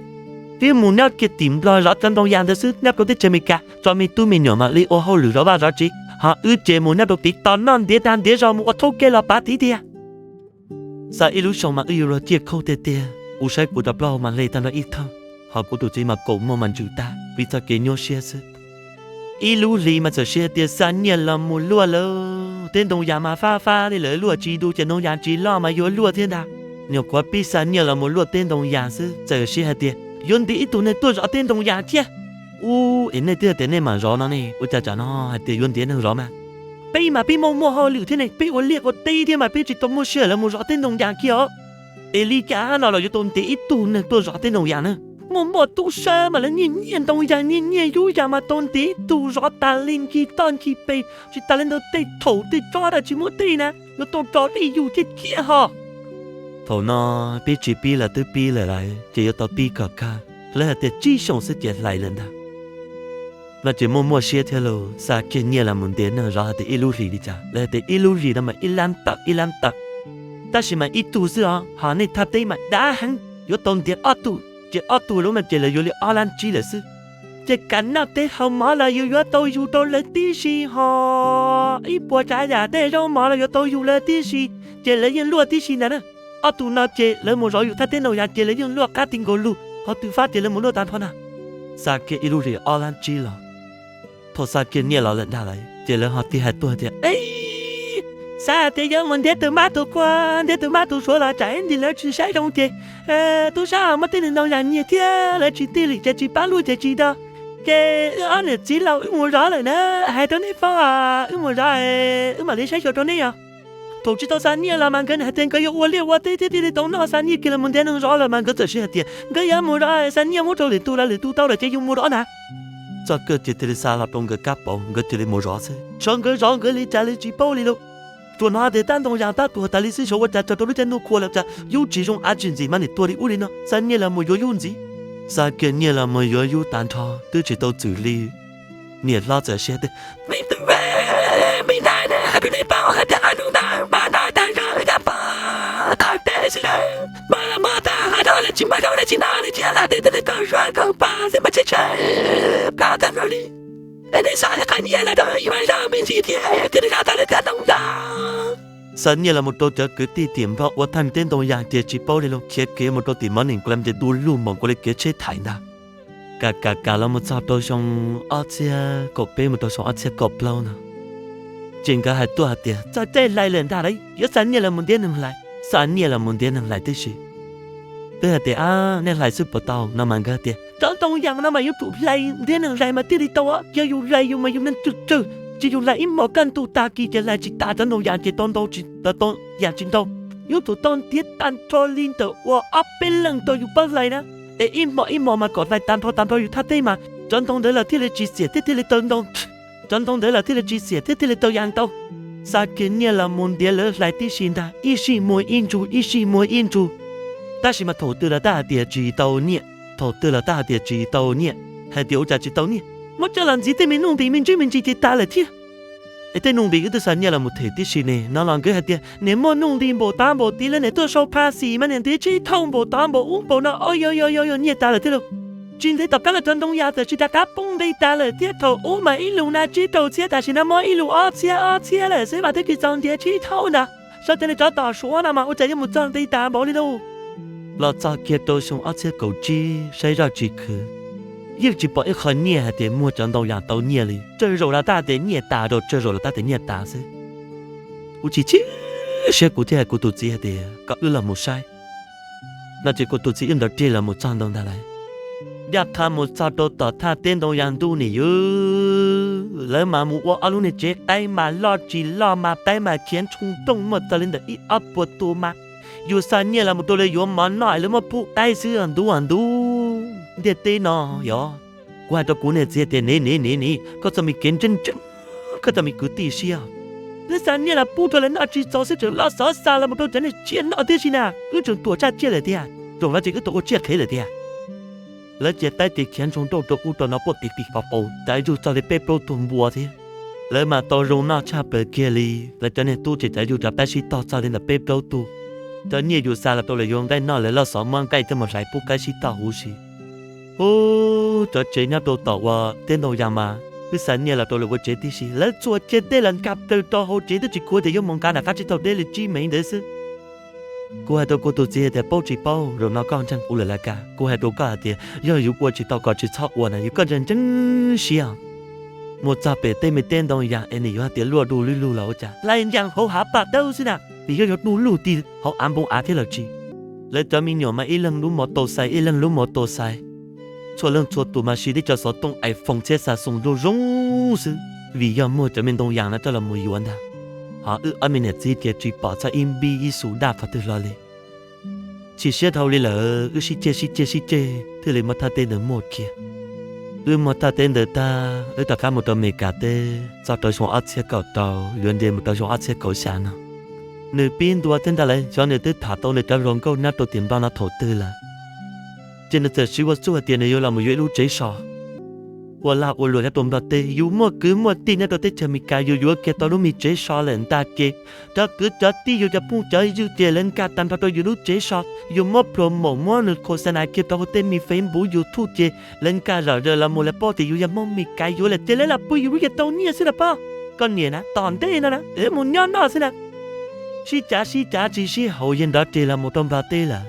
wb mus nyob kiag tim Nplog zov cov ntoo yas ntawd xwb, nyob rau teb chaws Amelikas tso me tub me nyuam mam li ua hauj lwm zov vaj zov tsev, Ho wb ces mus nyob rau tid tos noj ntiav dag ntiav zos mus ua thaub ke los pav tid tiag. Xav ib lub xyoo mas wb yuav luag ciaj khaub tiag tiag. Kuv saib kuv cov plaub hau mas hle tag nrho ib thawj, ho kuv tus txiv mas kaum muag mas ntsws tag vim txoj kev nyuaj siab xwb. Ib lub hlis mas txawm siv hais tias xa nyiaj los mus luaj lawm, tej ntoo yas mas fab fab li lawv luaj tsis du ces ntoo yas tsis loj mas yuav luaj thiab ntag. Nyuam qhuav pib xa nyiaj los mus luaj tej ntoo yas xwb txawm siv hais tias yuav ntiav ib tug neeg tuaj zov tej ntoo yas thiab. Ub, es nej twb hais tias nej mam zov no ne, ua cas tsam no hais tias yuav ntiav neeg zov mas? Peb mas peb muaj muaj hauj lwm thiab ne, peb ua liaj ua teb thiab mas peb tsis tau muaj sij hawm los mus zov tej ntoo yas kiag os. Es li cas no los yuav tau ntiav ib tug neeg tuaj zov tej ntoo yas na? Muaj muaj tub sab mas lawv nyiaj nyiaj ntoo yas nyiaj nyiaj yub yas mas tau ntiav ib tug zov tas li nkig toj nkig pes, tsis tas li ntawd tej thaum tej tsob dab tsis muaj tej na, yuav tau tso tej yus thiab ciaj ho. Thaum no pib tsis pib los twb pib lawm lawm ces yuav tau pib kom kawg. Lawv hais tias tsib xyoos xwb ces hlais lawm ntag. No ces muaj muaj siab thiab lauj, xa kiag nyiaj los mus ntiav neeg zov hais tias ib lub hlis li cas, lawv hais tias ib lub hlis no mas ib lab tawm ib lab tawm. Tab sis mas ib tug xwb os, ho nej thaj teb mas dav heev, yuav tau ntiav ob tug, ces ob tug lub no ces lawv yuav li ob lab tsib lawm xwb. Ces kam noj tej hau mov los yus yuav tau yus rau lawv tib si ho, ib puas tsav yam tej zaub mov los yuav tau yus lawv tib si, ces lawv yeej luaj tib si ntag na. Ob tug no ces lawv mus zov yus thaj teb ntoo yas ces lawv yeej luaj qab ti nkaus lug, ho tw fab ces lawv mus luaj tag nrho na. Xa kiag ib lub hlis ob lab tsib los, thaum xa kiag nyiaj los lawm ntag lawm ces lawv ho tig hais tuaj tias, xav hais tias yuav mus ntiav tus mab tus quas ntiav tus mab tus suav los tsam ib ntsis lawv tsis saib zoo ces tub sab muab tej ntoo yas nyiag thiab lawv tsis tig li ces tsis pab luaj ces tsis do. Ces wb ob niam txiv laus wb mus zov lawm na, hais rau nej paub, wb mus zov, wb mam li saib xyuas rau nej os. Thaum tsis tau xa nyiaj los mas nkawd hais tias nkawd yuav ua liaj ua teb thiab thiaj li tau noj, xa nyiaj kiag los mus ntiav neeg zov lawm mas nkawd txawm sib hais tias nkawd yuav mus zov, xa nyiaj muab rau lwm tus los lwm tus tau lawm ces yus mus zov na. Txoj kawg ces thiaj li xa los rau nkawd kab paus, nkawd thiaj li mus zov xwb. Saib nkawd zov nkawd li cas li tsis paub li lauj. Tsuas hnov tias tab ntoo yas tab tuag tas li xwb, xyov ua cas txog rau lub caij ntuj qhua lawm cas yub tsis zoo av tsis ntxim mas niam tuag li ub li no, xa nyiaj los mus yuav yub ntxiv. Xa kiag nyiaj los mus yuav yub tag nrho twb tsis tau txwm li, niam hlob txawm sib hais tias, me tub, me ntxhais, hais rau nej paub hais tias ob hnub ntawd mas noj tag zog cov pom qhov teb xwb lawm, mas los muab tag hais rau lawv tsis muaj zaub lawv tsis noj li thiab los tej tej li tau zuav kom pom xwb mas tsis tshee pom tag nrho li. Es nej xa qhov nyiaj los rau ib vas zog me ntsis thiab thiaj li zov tau lawv cov ntoo ntawd. Xa nyiaj los mus rau cov kwv tij tim Nplog ua thaj teb ntoo yas ces tsis paub li los khiav kev mus rau tim Mov Nees Klas ces du lug npaum nkaus li kev tsheb thaim ntag. Kam kam kam los mus txog rau xyoo ob txhiab kaum peb mus rau xyoo ob txhiab kaum plaub no, ces nkawd hais tuaj hais tias txog caij hlais lawm ntag lauj, yuav xa nyiaj los mus ntiav neeg hlais, xa nyiaj los mus ntiav neeg hlais tib si. Twb hais tias, a, nej hlais xwb puas tau no mas nkawd tias cov ntoo yas no mas yuav tsum hlais ntiav neeg hlais mas thiaj li tau, yog yus hlais yus mas yus neeg tsawg tsawg, ces yus hlais ib hmos kaj ntug tag kis ces hlais tsis tas cov ntoo yas ces tau ntau tsis tau yam tsis ntau. Yuav tsum tau ntiav tag nrho li ntawm uas ob peb leeg rau yus pab hlais na. Es ib hmos ib hmos mas kom hlais tag nrho tag nrho yus thaj teb mas cov ntoo ntawd los thiaj li tsis xiam thiab thiaj li tau ntau, cov ntoo ntawd los thiaj li tsis xiam thiab thiaj li tau yam ntau. Xa kiag nyiaj los mus ntiav lawv hlais tib si ntag, ib sij muag ib ntsug, ib sij muag ib ntsug. Tab sis mas thaum twg los tab hais tias tsis tau nyiaj, thaum twg los tab hais tias tsis tau nyiaj, hais tias ua cas tsis tau nyiaj, muab coj los ntxiv tej me nuj nqis me ntsis me ntsis ces tas lawm thiab. Es tej nuj nqis wb twb xa nyiaj los mus them tib si ne no los nkawd hais tias niam muaj nuj nqis npaum tod npaum tid lawm, niam tuaj sau phaj xim mas niam ntiav tsib thauj npaum tod npaum ub npaum no, o yog yog yog yog nyiaj tas lawm thiab lauj. Tsis ntev tom qab los cov ntoo yas txawm tsis rov qab poob nqi tas lawm thiab, thaum ub mas ib lus na tsib rau txhiab, tam sim no muaj ib lus ob txhiab ob txhiab lawm xwb mas twb tsis txaus ntiav tsib thauj ntag. Sawv daws li cov tom Suav no mas ua cas yuav mus txog nqi tas npaum li lauj. Los txog kiag rau xyoo ob txhiab kaum tsib saib zoj tsis khwv, yeej tsis pom ib qho nyiaj hais tias muag cov ntoo yas tau nyiaj li, tsawg zaum los tab hais tias nyiaj tas rau, tsawg zaum los tab hais tias nyiaj tas xwb. Kuv chim chim siab kuv thiaj hais kuv tus txiv hais tias kom wb los mus saib no ces kuv tus txiv wb nrog rig los mus txog ntawd ntag lauj. Ncaj qha mus txog rau tom thaj teb ntoo yas ntuj nim yus, lawv mas mus ua ob lub niag tsev qaib mas loj tsis loj mas qaib mas khiav ntshoo nrooj muaj txog li ntawm ib ob puas tus mas yus xa nyiaj los mus rau lawv yuav mov noj es lawv muab pub qaib xwb ntub ntub ntiaj teb no. Yog kuv hais rau kuv niag txiv tias niam niam niam niam, koj txoj me kev ntseeg ntseeg, koj txoj me kwv tij siab, lawv xa nyiaj los pub rau lawv noj tsis txaus xwb tseem loj xov xa los mus rau cov niag tsiaj noj tib si na, wb tseem tuam tsaj tsiaj lawm tiag, zaum no ces wb tau ua tsiaj qhev lawm tiag. Lawv cia qaib ces khiav ntshoo nrooj rau ub rau no quaj tis tis pos paus, cav yug txog li peb plaub tug npua thiab. Lawv mas tau zoo noj tshaj plaws kiag li, lawv cov niag tub ces cav yug rov qab sib tog txog li ntawm peb plaub tug. Cov nyiaj yus xa los rau lawv yuav nqaij noj lawv loj xov muab nqaij coj mus hlais pub qaib sib tog huv si. Ub, cov tsev nyob rau tom uas teb ntoo yas mas Wb xa nyiaj los rau lawv ua tsev tib si, lawv txuas kiag dej los nkag plaws rau hauv tsev twb tsis khuv tias yuav mus nqa nram qab tsib taug dej li tsib mev ntawd xwb. Kuv hais rau kuv tus txiv tias paub tsis paub, zaum no koj ntseeg kuv lawm laj kag. Kuv hais rau koj hais tias yog yus ua tsis tau kom tsis txhob ua na, yus koj ntseeg ntseeg siab. Mus txog pem tej me teb ntoo yas es nws yuav hais tias luaj du lub lug los ua cas, lais ncees hauv hav pam dawb xwb na, vim yog yog du lug ti hauv av npoo av thiab los tsis. Lawv cov me nyuam mas ib leeg lub mos taus xais, ib leeg lub mos taus xais, txhua leej txhua tus mas siv tib co xov tooj iPhone thiab Samsung zoo zoo xwb, vim yog muag cov me ntoo yas no coj los mus yuav ntag. Ho wb ob me niam txiv tias tsis pom txog ib npib ib xu daj qhov twg hlo li. Chim siab dhau li lawm, wb sib ceg sib ceg sib ceg thiaj li muab thaj teb ntawd muag kiag. Wb muag thaj teb ntawd tag, wb rov qab mus rau Amelikas teb, txog rau xyoo ob txhiab kaum rau, yuav nce mus rau xyoo ob txhiab kaum xya no. Nws pib ntua thiab ntag lauj, xyov nws twb tham tau nws cov hluas nkauj nyob rau tim Nplog no thaum twg lawm. Ces nws txawm siv ua txuj hais tias nws yuav los mus yuav ib lub tsev so ua lag ua luam nyob rau Nplog teb. Yus muaj kwv muaj tij nyob rau teb chaws Amelikas, yus yuav kiag tau lub me tsev so lawm ntag ces cov kwv cov tij yus cov phooj cov ywg ces lawv nkag tag nrho rau yus lub tsev so, yus muab promote muab nws khos xa nas kiag rau hauv tej me Facebook YouTube ces lawv nkag zom zaws los mus lawv paub tias yus yog Hmoob Amelikas yuav lawm ces lawv los pw yus lub ces tau nyiaj xwb los pab. Koj niam na tom ntej no na, wb mus nyob noj xwb na. Sib cav sib cav tsis sib haum, yawg nrov ris los mus rau Nplog teb lawm.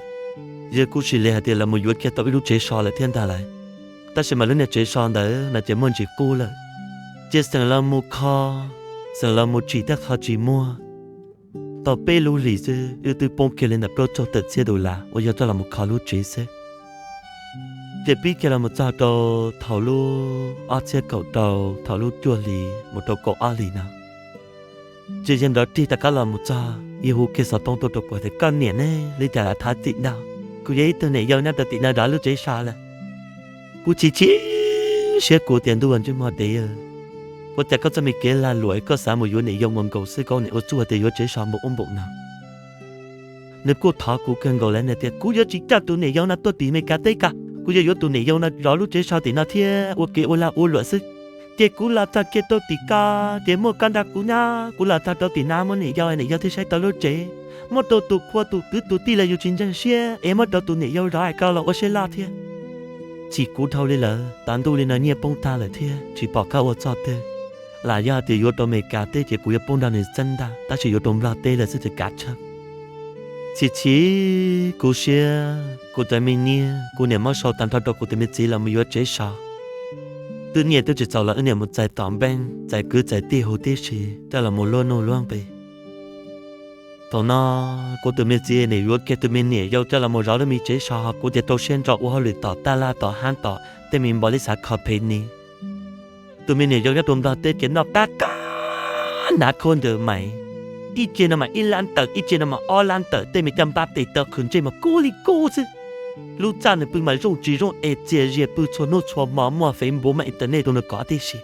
Yawg kuj sim li hais tias los mus yuav kiag tau ib lub tsev so lawm thiab ntag lauj. Tab sis mas lub niag tsev so ntawd no ces muaj ntsis qub lawm, ces xeem los mus kho, xeem los mus tsim thiab kho tsis muag. Tau peb lub hlis xwb wb twb poob kiag li ntawm plaub caug tawm txhiab dollar uas yog coj los mus kho lub tsev xwb. Ces pib kiag los mus txog rau thaum lub ob txhiab kaum rau, thaum lub cuaj hlis mus rau kaum ob hlis no, ces yawg nrov rig rov qab los mus txog, yawg hu kiag xov tooj tuaj rau kuv tias koj niam ne, li cas los thov txim ntau, kuv yog ib tug niam yau nyob rau tim no zov lub tsev so lawm. Kuv chim chim siab kuv tias ntuj ntsej muag dev, ua cas koj txoj me kev lag luam koj xav mus yuav niam yau mus nkaus xwb, koj niam ua txuj hais tias yuav tsev so npaum ub npaum no. Nws kuj thov kuv kawg nkaus lawm, nws tias kuv yuav tsis coj tus niam yau no tuaj tim Amelikas teb ko, kuv yuav yuav tus niam yau no zov lub tsev so tim no thiab ua kev ua lag ua luam xwb. Ces kuv los txog kiag rau tim ko, ces muaj koj nrog kuv nyob, kuv los txog rau tim no muaj niam yau, niam yau thiaj saib tau lub tsev. Muab rau tus qhua tus kwv tus tij los yus tsis ntseeg siab es muab rau tus niam yau zov es koj los ua siab loj thiab. Chim kuv dhau li lawm, tas ntuj li no nyiaj poob tag lawm thiab tsis pom qab ua txoj twg. Lam yog tias yuav rau Amelikas teb ces kuv yuav poob nrog nws txeeb ntag, tab sis yuav rau Nplog teb lawm xwb ces kav tsij. Chim chim kuv siab, kuv cov me nyiaj kuv niam muab sau tag nrho rau kuv tus me txiv los mus yuav tsev so. Twb nyiaj twb tsis txaus los wb niam mus txais tom npeej, txais kwv txais tij huv tib si coj los mus luaj nuj luaj nqis. Thaum no kuv tus me txiv nim yuav kiag tus me niam yau coj los mus zov lub me tsev so, kuv ces rau siab ntso ua hauj lwm tom taj laj tom hab tom tej me npaum li xav kho phem ni. Tus me niam yau nyob rau Nplog teb ces noj qab qab hnav khaub ncaws mais, ib ce no mas ib lab tawm, ib ce no mas ob lab tawm, tej me caj npab tes taw qhwv ntsej mas kub li kub xwb. Lub txaj nws pw mas zoo tsis zoo es txias zias pw txhua hnub txhua hmo, muaj Facebook muaj internet rau nws kov tib si.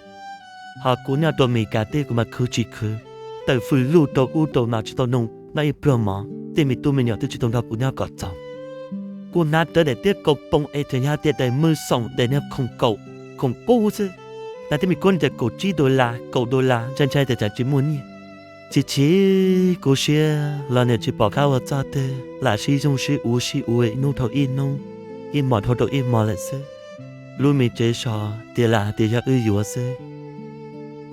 Ho kuv nyob rau Amelikas teb kuv mas khwv tsis khwv, tawm fws luj rau ub rau no tsis tau noj, noj ib pluag mov, tej me tub me nyuam twb tsis tau nrog kuv nyob kom txaus. Kuv hnav rawv daim tiab kaus poom es tseem yog tias daim mws xoom daim niag khoom kaum, khoom qub xwb. Hnav tej me kub ntawm kaum tsib dollar, kaum dollar, ntshai ntshai tias tsam tsis muaj nyiaj. Chim chim kuv siab los niam tsis pom qab ua txoj twg, lam sib yoog sib uv sib uv ib hnub dhau ib hnub, ib hmo dhau rau ib hmo lawm xwb. Lub me tsev so tias lam hais tias yog wb yuav xwb,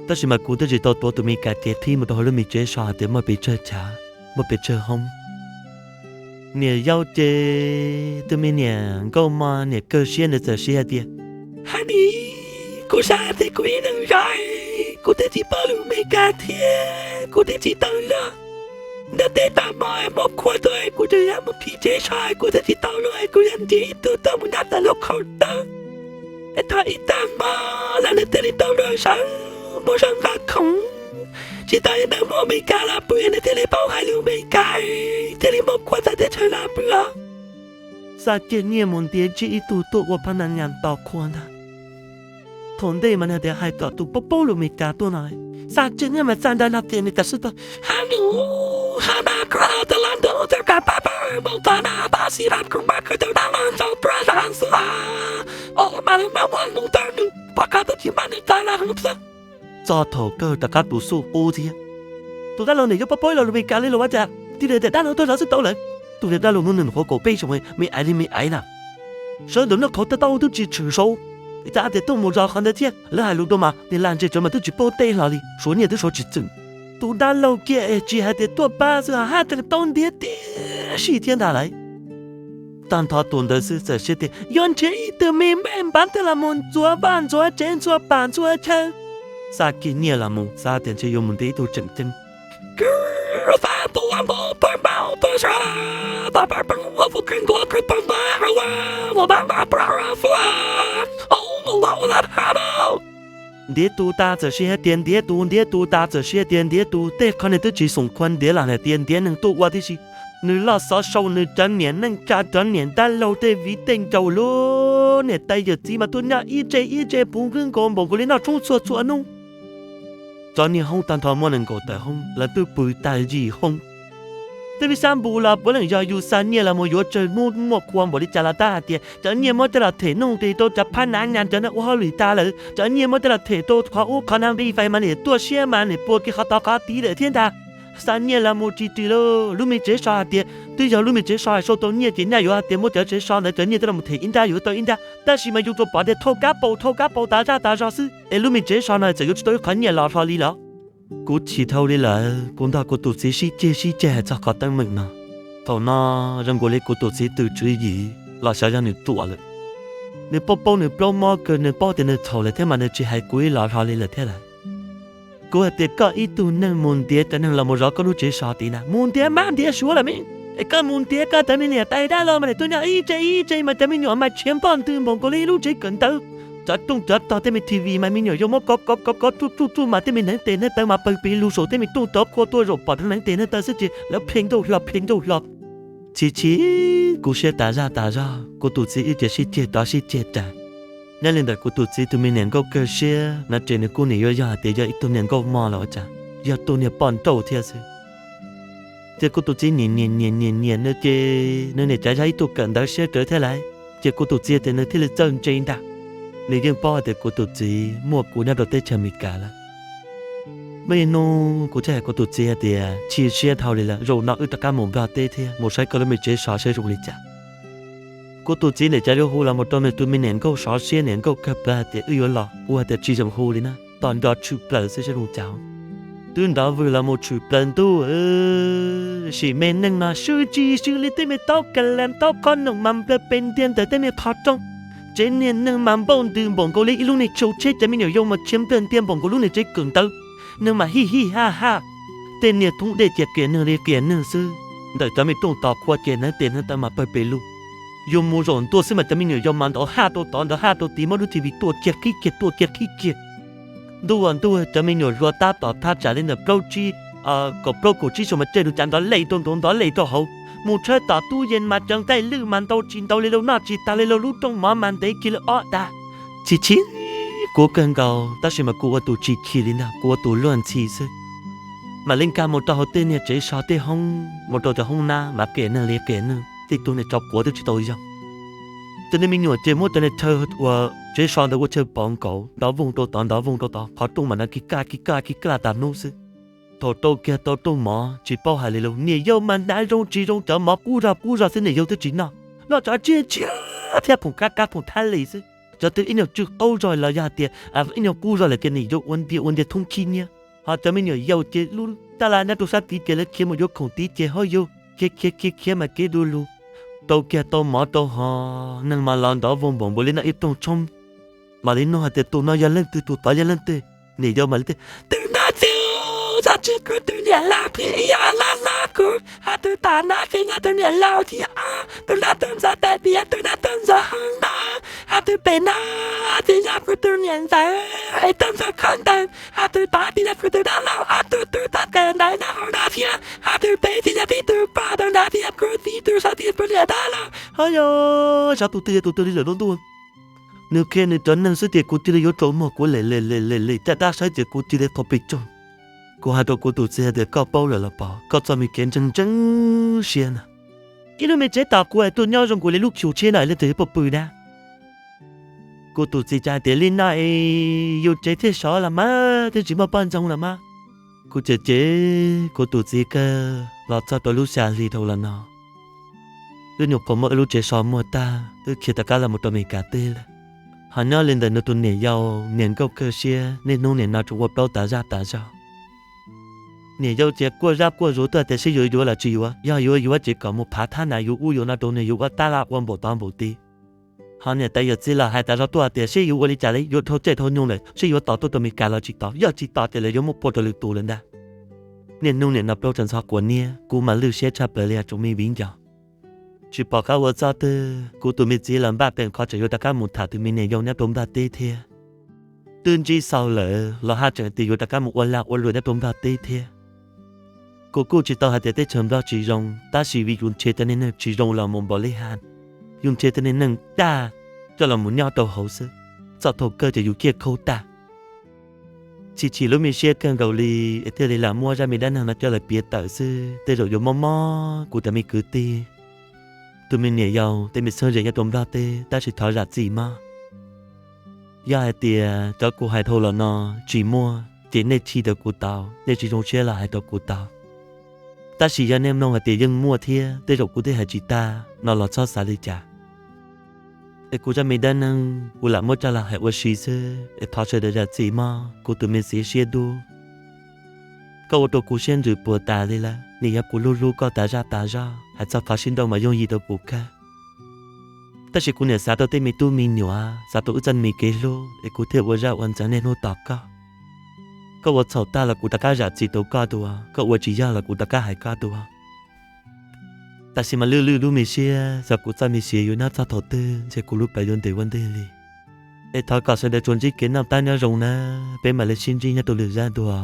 tab sis mas kuv twb tsis tau tuav tus me kas tes qhib mus rau hauv lub me tsev so hais tias muaj pes tsawg chav, muaj pes tsawg hoob. Niam yau ces tus me niam nkauj mog niam kawg siab nws txawm siv hais tias, hab nis, kuv xav hais tias kuv ib leeg zov, kuv twb tsis paub lus Amelikas thiab kuv twb tsis tau luag. Ntiaj teb tag hmo es muab khuam tuaj es kuv tseem yuav mus khi tsev so es kuv twb tsis tau luag es kuv yuav nrhiav ib tug tuaj mus nyob tag lub qhov tawm es thov ib tag hmo los nws thiaj li tau luag sawv mus sawv nqa khoom. Tsis tas li ntawd mus Amelikas los pw nws thiaj li paub hais lus Amelikas, thiaj li muab khuam txawv teb chaws los pw os. Xa ceg nyiaj mus ntiav ntsib ib tug tuaj ua phab naj nyas tos qhua ntag. Thaum ntej mas nws tias hais kom tus paub paub lus Amelikas tuaj no, xa ceg nyiaj mas xa nrog nag tias Amelikas xwb tau. Hab nus, hab na koj tas lab ntuj txawm kav pab pab mus txog na tab sis hab kuv mas koj cov dab laug ntxhov tuaj zov xwb os. Os mas li mas muab nus tawm nws pom qab twb tsis npaj nws txav na hwv xwb. Txog thaum kawg rov qab tus xuj qub thiab. Tus dab laug niam yau paub paub ib lo lus Amelikas li los ua cas tij li tias dab laug tuaj zov xwb tau lawm. Tus niag dab laug hnub nws nyuam qhuav kaum peb xyoos, me aiv li me aiv na. Sawv ntawm noj qhauv tau twb tsis tshwm saud. Xav tias tuaj mus zov qhov ntawd thiab, lawv hais lus dua mas nws lam ntseg tsawv mas twb tsis paub teb hlo li, suav nyiaj twb suav tsis txwm. Tus dab laug kiag es tsis hais tias tuaj pab xwb, haj tag tau ntiav tib si thiab ntag lauj. Tag nrho tus ntawd xwb txawm siab tias yuav nrhiav ib tug me npej npav twg los mus ntxuav vaj ntxuav tsev ntxhua pam ntxhua chaw, xa kiag nyiaj los mus xav tias ntshe yuav mus ntiav ib tug tseem ceeb. Ntiav tus tas txawm siab hais tias ntiav tus, ntiav tus tas txawm siab hais tias ntiav tus, tej qhov nws twb tsis xoom qhua ntiav los hais tias ntiav neeg tuaj ua tib si. Nws loj xov sau nws cov niam neej tsa cov niam dab laug tej viv tej ncaus lub niam tais yawm txiv mas tuaj nyob ib tse ib tse puv nkaus npaum nkaus li noj tshoob txhua txhua hnub. Cov niag hoob tag nrho muaj nees nkaum tawm hoob lawv twb pw tag yim hoob. Twb pib sab npus los puav leej yog yus xa nyiaj los mus yuav tsawg hnub muaj qhua npaum li cas los tab hais tias cov nyiaj muab coj los them nuj nqis rau cov phab nav nyas cov neeg ua hauj lwm tas lawm, cov nyiaj muab coj los them rau qhov ub qhov nav vij vais mas niam tuaj siab mas niam puas kiag qhov tod qhov tid lawm thiab ntag. Xa nyiaj los mus tsis ris lauj, lub me tsev so hais tias twb yog lub me tsev so hais sau tau nyiaj ces nyaj yuav hais tias muab cov tsev so ntawd cov nyiaj coj los them ib nrab yuav tau ib nrab, tab sis mas yus tsuas pom tias thauj kab paus thauj kab paus tas zaj tas zog xwb es lub me tsev so no txawm yuav tsis tau ib qhov nyiaj los hlo li los. Kuv chim dhau li lawm, kuv nrog kuv tus txiv sib ceg sib ceg hais txog qhov teeb meem no. Thaum no zoo nkaus li kuv tus txiv tus tswv yim los xyov yog nws ruam lawm. Nws paub paub nws plaub mob kawg, nws paub tias nws txhaum lawm thiab mas nws tsis hais kuv ib los hlo li lawm thiab lawm. Kuv hais tias koj ib tug neeg mus ntiav cov neeg los mus zov koj lub tsev so tid na, mus ntiav mab ntiav suav lawm me, es koj mus ntiav koj cov me niam tais dab laug mas niam tuaj nyob ib tse ib tse mas cov me nyuam mas tshiav npoj ntws npaum nkaus li lub tsev kawm ntawv. Cov rooj cov tog tej me T V mas me nyuam yaus muab kov kov kov tsuj tsuj tsuj mas tej me hneev tes hneev taw mas pawg pes lug saum tej me rooj cov qhua tuaj zaum pom cov hneev tes hneev taw xwb ces lawv plheej nkauj hlo plheej nkauj hlo. Chim chim kuv siab tas zaj tas zog, kuv tus txiv wb cia sib ceg tov sib ceg ras. Nyob li ntawm kuv tus txiv tus me niam nkauj kawg siab no ces nws kuj niam yuav yog hais tias yog ib tug niam nkauj mog los ua cas, yog tus niag poj nrauj thiab xwb. Ces kuv tus txiv nyiam nyiam nyiam nyiam nyiam nws ces nws niam cav yog ib tug kawm ntawv siab rawv thiab lauj, ces kuv tus txiv tias nws thiaj li txawj ntse ntag. Nws yeej paub hais tias kuv tus txiv muaj kuv nyob rau teb chaws Amelikas lawm. Muaj ib hnub kuv thiaj hais kuv tus txiv hais tias chim siab dhau li lawm, zaum no wb rov qab mus Nplog teb thiab mus saib koj lub me tsev so saib zoo li cas. Kuv tus txiv niam cav yuav hu los mus rau nws tus me niam nkauj sov siab niam nkauj kawg plaws hais tias wb yuav los, kuv hais tias tsis zoo hu li na, tos nco tshwm plaws xwb saib zoo cas. Twb nrov vwg los mus tshwm plaws ntuj, sim me neej no swb tsis swb li tej me taub ka las taub qhob noom mas nplawg pes ntia ntawm tej me qhov rooj. Tsev niag neeg mas npauj ntws npaum nkaus li ib lub niag chaw tsheb, cov me nyuam yaus mas tshiav nplawg ntia npaum nkaus lub niag tsev kawm ntawv. Neeg mas hij hij haj haj, tej niag thoob dej ces qias neeg li qias neeg xwb. Ntawm cov me rooj tos qhua ces hneev tes hneev taw mas pawg pes lug. Yus mus zaum ntua xwb mas cov me nyuam yaus mas nrov haj rau tod nrov haj rau tid, muab lub T V tuaj kiag qhib kiag tuaj kiag qhib kiag. Ntuj ua ntuj, cov me nyuam hluas tab tom thaj tsam li ntawm plaub tsib, kaum plaub kaum tsib xyoo mas caij lub cav nrov lej rau nraud nrov lej rau hauv, mus tshawb tom tub yees mas cov nqaij lwj mas ntau tsis ntau li lauj, noj tsis tag li lauj, lub rooj mov mas ntev kiag li ob dag. Chim chim kuv kawg nkaus tab sis mas kuv ua tus tsis chim li ntag, kuv ua tus luag ntxhi xwb. Mam li nkag mus rau hauv tej niag tsev so tej hoob, mus rau cov hoob nab mas qias neeg li qias neeg, tej tug niag tsov quav twb tsis tau yog. Cov niag me nyuam ces muab cov niag chaw uas tsev so ntawd ua chaw pov nkaus, nrov voog rau tod nrov voog rau tod, qhov rooj mas nrov kig kaj kig kaj kig kaj tas hnub xwb. Thaum rau kiag tau rooj mov tsis paub hais li lauj, niam yau mas hnav zoo tsis zoo cov mov qub zog qub zog xwb niam yau twb tsis noj, noj cov tsiaj tsiaj thiab phoom kab kab phoom thab li xwb. Cov twg ib nyuag tsw qaub zog los yog hais tias ib nyuag qub zog lawm ces niam yau ua ntia ua ntia thoob khib nyiab. Ho cov me nyuam yaus ces lub taj laj nyob rau sab tid ces lawv khiav mus yuav khoom tid ces ho yus khiav khiav khiav khiav mas kev du lug. Rau kiag tau mov rau hov, neeg mas los nrov voog npaum npaum li noj ib rooj tshoob, mam li nug hais tias tus no yog leej twg tus tod yog leej twg. Niam yau mam li tias tus no tsis yog kuv tus niam laus, tus yog laj laj kuv, hos tus tom no ces yog tus niam laus thiab, tus no tuaj ntxov tais diav, tus no tuaj ntxov hoob no, hos tus pem no ces yog kuv tus niam ntxawm es tuaj ntxov khaub ncaws, hos tus tod ces yog kuv tus dab laug, hos tus tus txoj cai ntawd nyob hauv no thiab, hos tus pem ces yog tib tug pog ntawd thiab, kuv txiv tus saud ces kuv niam dab laug. Ho yog xyov tus twg yog tus twg li lawm lub ntuj. Nws qhia nws cov neeg xwb ces kuv cia li yuav tsaus muag, kuv lem lem lem lem lem caj dab saib ces kuv cia li qhov pes tsaug. Kuv hais rau kuv tus txiv hais tias koj paub lawm los pov, koj txoj me kev ntseeg ntseeg siab na, ib lub me tsev tom kuv es tuaj nyob zoo nkaus li lub chus tsheb no leej twg yuav pw dab. Kuv tus txiv cas hais tias li no es yus tsev thiaj sov los mas twb tsis muaj poj ntxoog los mas. Kuv cem cem kuv tus txiv kawg los txog rau lub xya hli dhau los no, wb nyuam qhuav muab wb lub tsev so muag tag wb khiav rov qab los mus rau Amelikas teb lawm. Ho nyob li ntawm nws tus niam yau, niam nkauj kawg siab, niaj hnub nim no tsuas ua plaub tas zaj tas zog. Niam yau ces quaj zaj quaj zuav tuaj tias seb yuav yuav los tsis yuav, yog yuav yuav ces kom mus phav thab nas yuav ub yuav no rau nws, yuav ua tab laj ua npaum tod npaum tid. Ho niam tais yawm txiv los hais tas zog tuaj tias seb yuav ua li cas li, yuav dhau caij dhau nyoog lawm, seb yuav tos tuaj rau Mes Kas los tsis tos, yog tsis tos ces lawv yuav muab puag rau lwm tus lawm ntag. Niaj hnub nim no plaub tsaws ntxhov quav niab, kuv mas lwj siab tshaj plaws li os tsoom me viv ncaus. Tsis pom qab ua txoj twg, kuv tus me txiv los npaj peem qhov tseem yuav rov qab mus tham tus me niam yau nyob rau Nplog teb thiab. Twb ntsib xaus lawm los haj tseem tias yuav rov qab mus ua lag ua luam nyob rau Nplog teb thiab. Kuv kuj tsis tau hais tias teb chaws Nplog tsis zoo, tab sis vim yus nrhiav tej niag neeg tsis zoo los mus npaum li hab, yus nrhiav tej niag neeg dag coj los mus nyob rau hauv xwb, txoj thaum kawg ces yus ciaj khaub tag. Chim chim lub me siab kawg nkaus li es thiaj li lam muab zaj me dab neeg no coj los piav tawm xwb, tej zaum yuav mob mob kuv cov me kwv tij, tus me niam yau tej me txheeb ze nyob rau Nplog teb, tab sis thov zam txim mog. Yog hais tias cov kuv hais dhau los no tsis muaj ces nej chim rau kuv tau, nej tsis zoo siab los hais rau kuv tau. Tab sis yog nej mloog hais tias yeej muaj thiab tej zaum kuv twb hais tsis tag no los txhob xav li cas. Es kuv zaj me dab neeg kuv lam muab coj los hais ua si xwb es thov sawv daws zam txim mog kuv tus me txiv siab dub. Koj ua rau kuv siab ntsws puas tas li lawm, nim yog kuv hlub hlub koj tas zaj tas zog, hais txog qhov sib nrauj mas yooj yim rau kuv kawg. Tab sis kuv niam xav rau tej me tub me nyuam, xav rau wb txoj me kev hlub es kuv thiaj ua zaj ua ntxeev niaj hnub tos koj. Koj ua txhaum tag los kuv rov qab zam txim rau koj dua, koj ua tsis yog los kuv rov qab hais koj dua. Tab sis mas lwj lwj lub me siab xyov kuv txoj me siav yuav nyob txog thaum twg ntshe kuv lub plawv yuav ntev ua ntej li. Es thov kom sawv daws tsuas ntsib kev noj qab nyob zoo na, peb mam li sib ntsib nyob rau lwm zaj dua.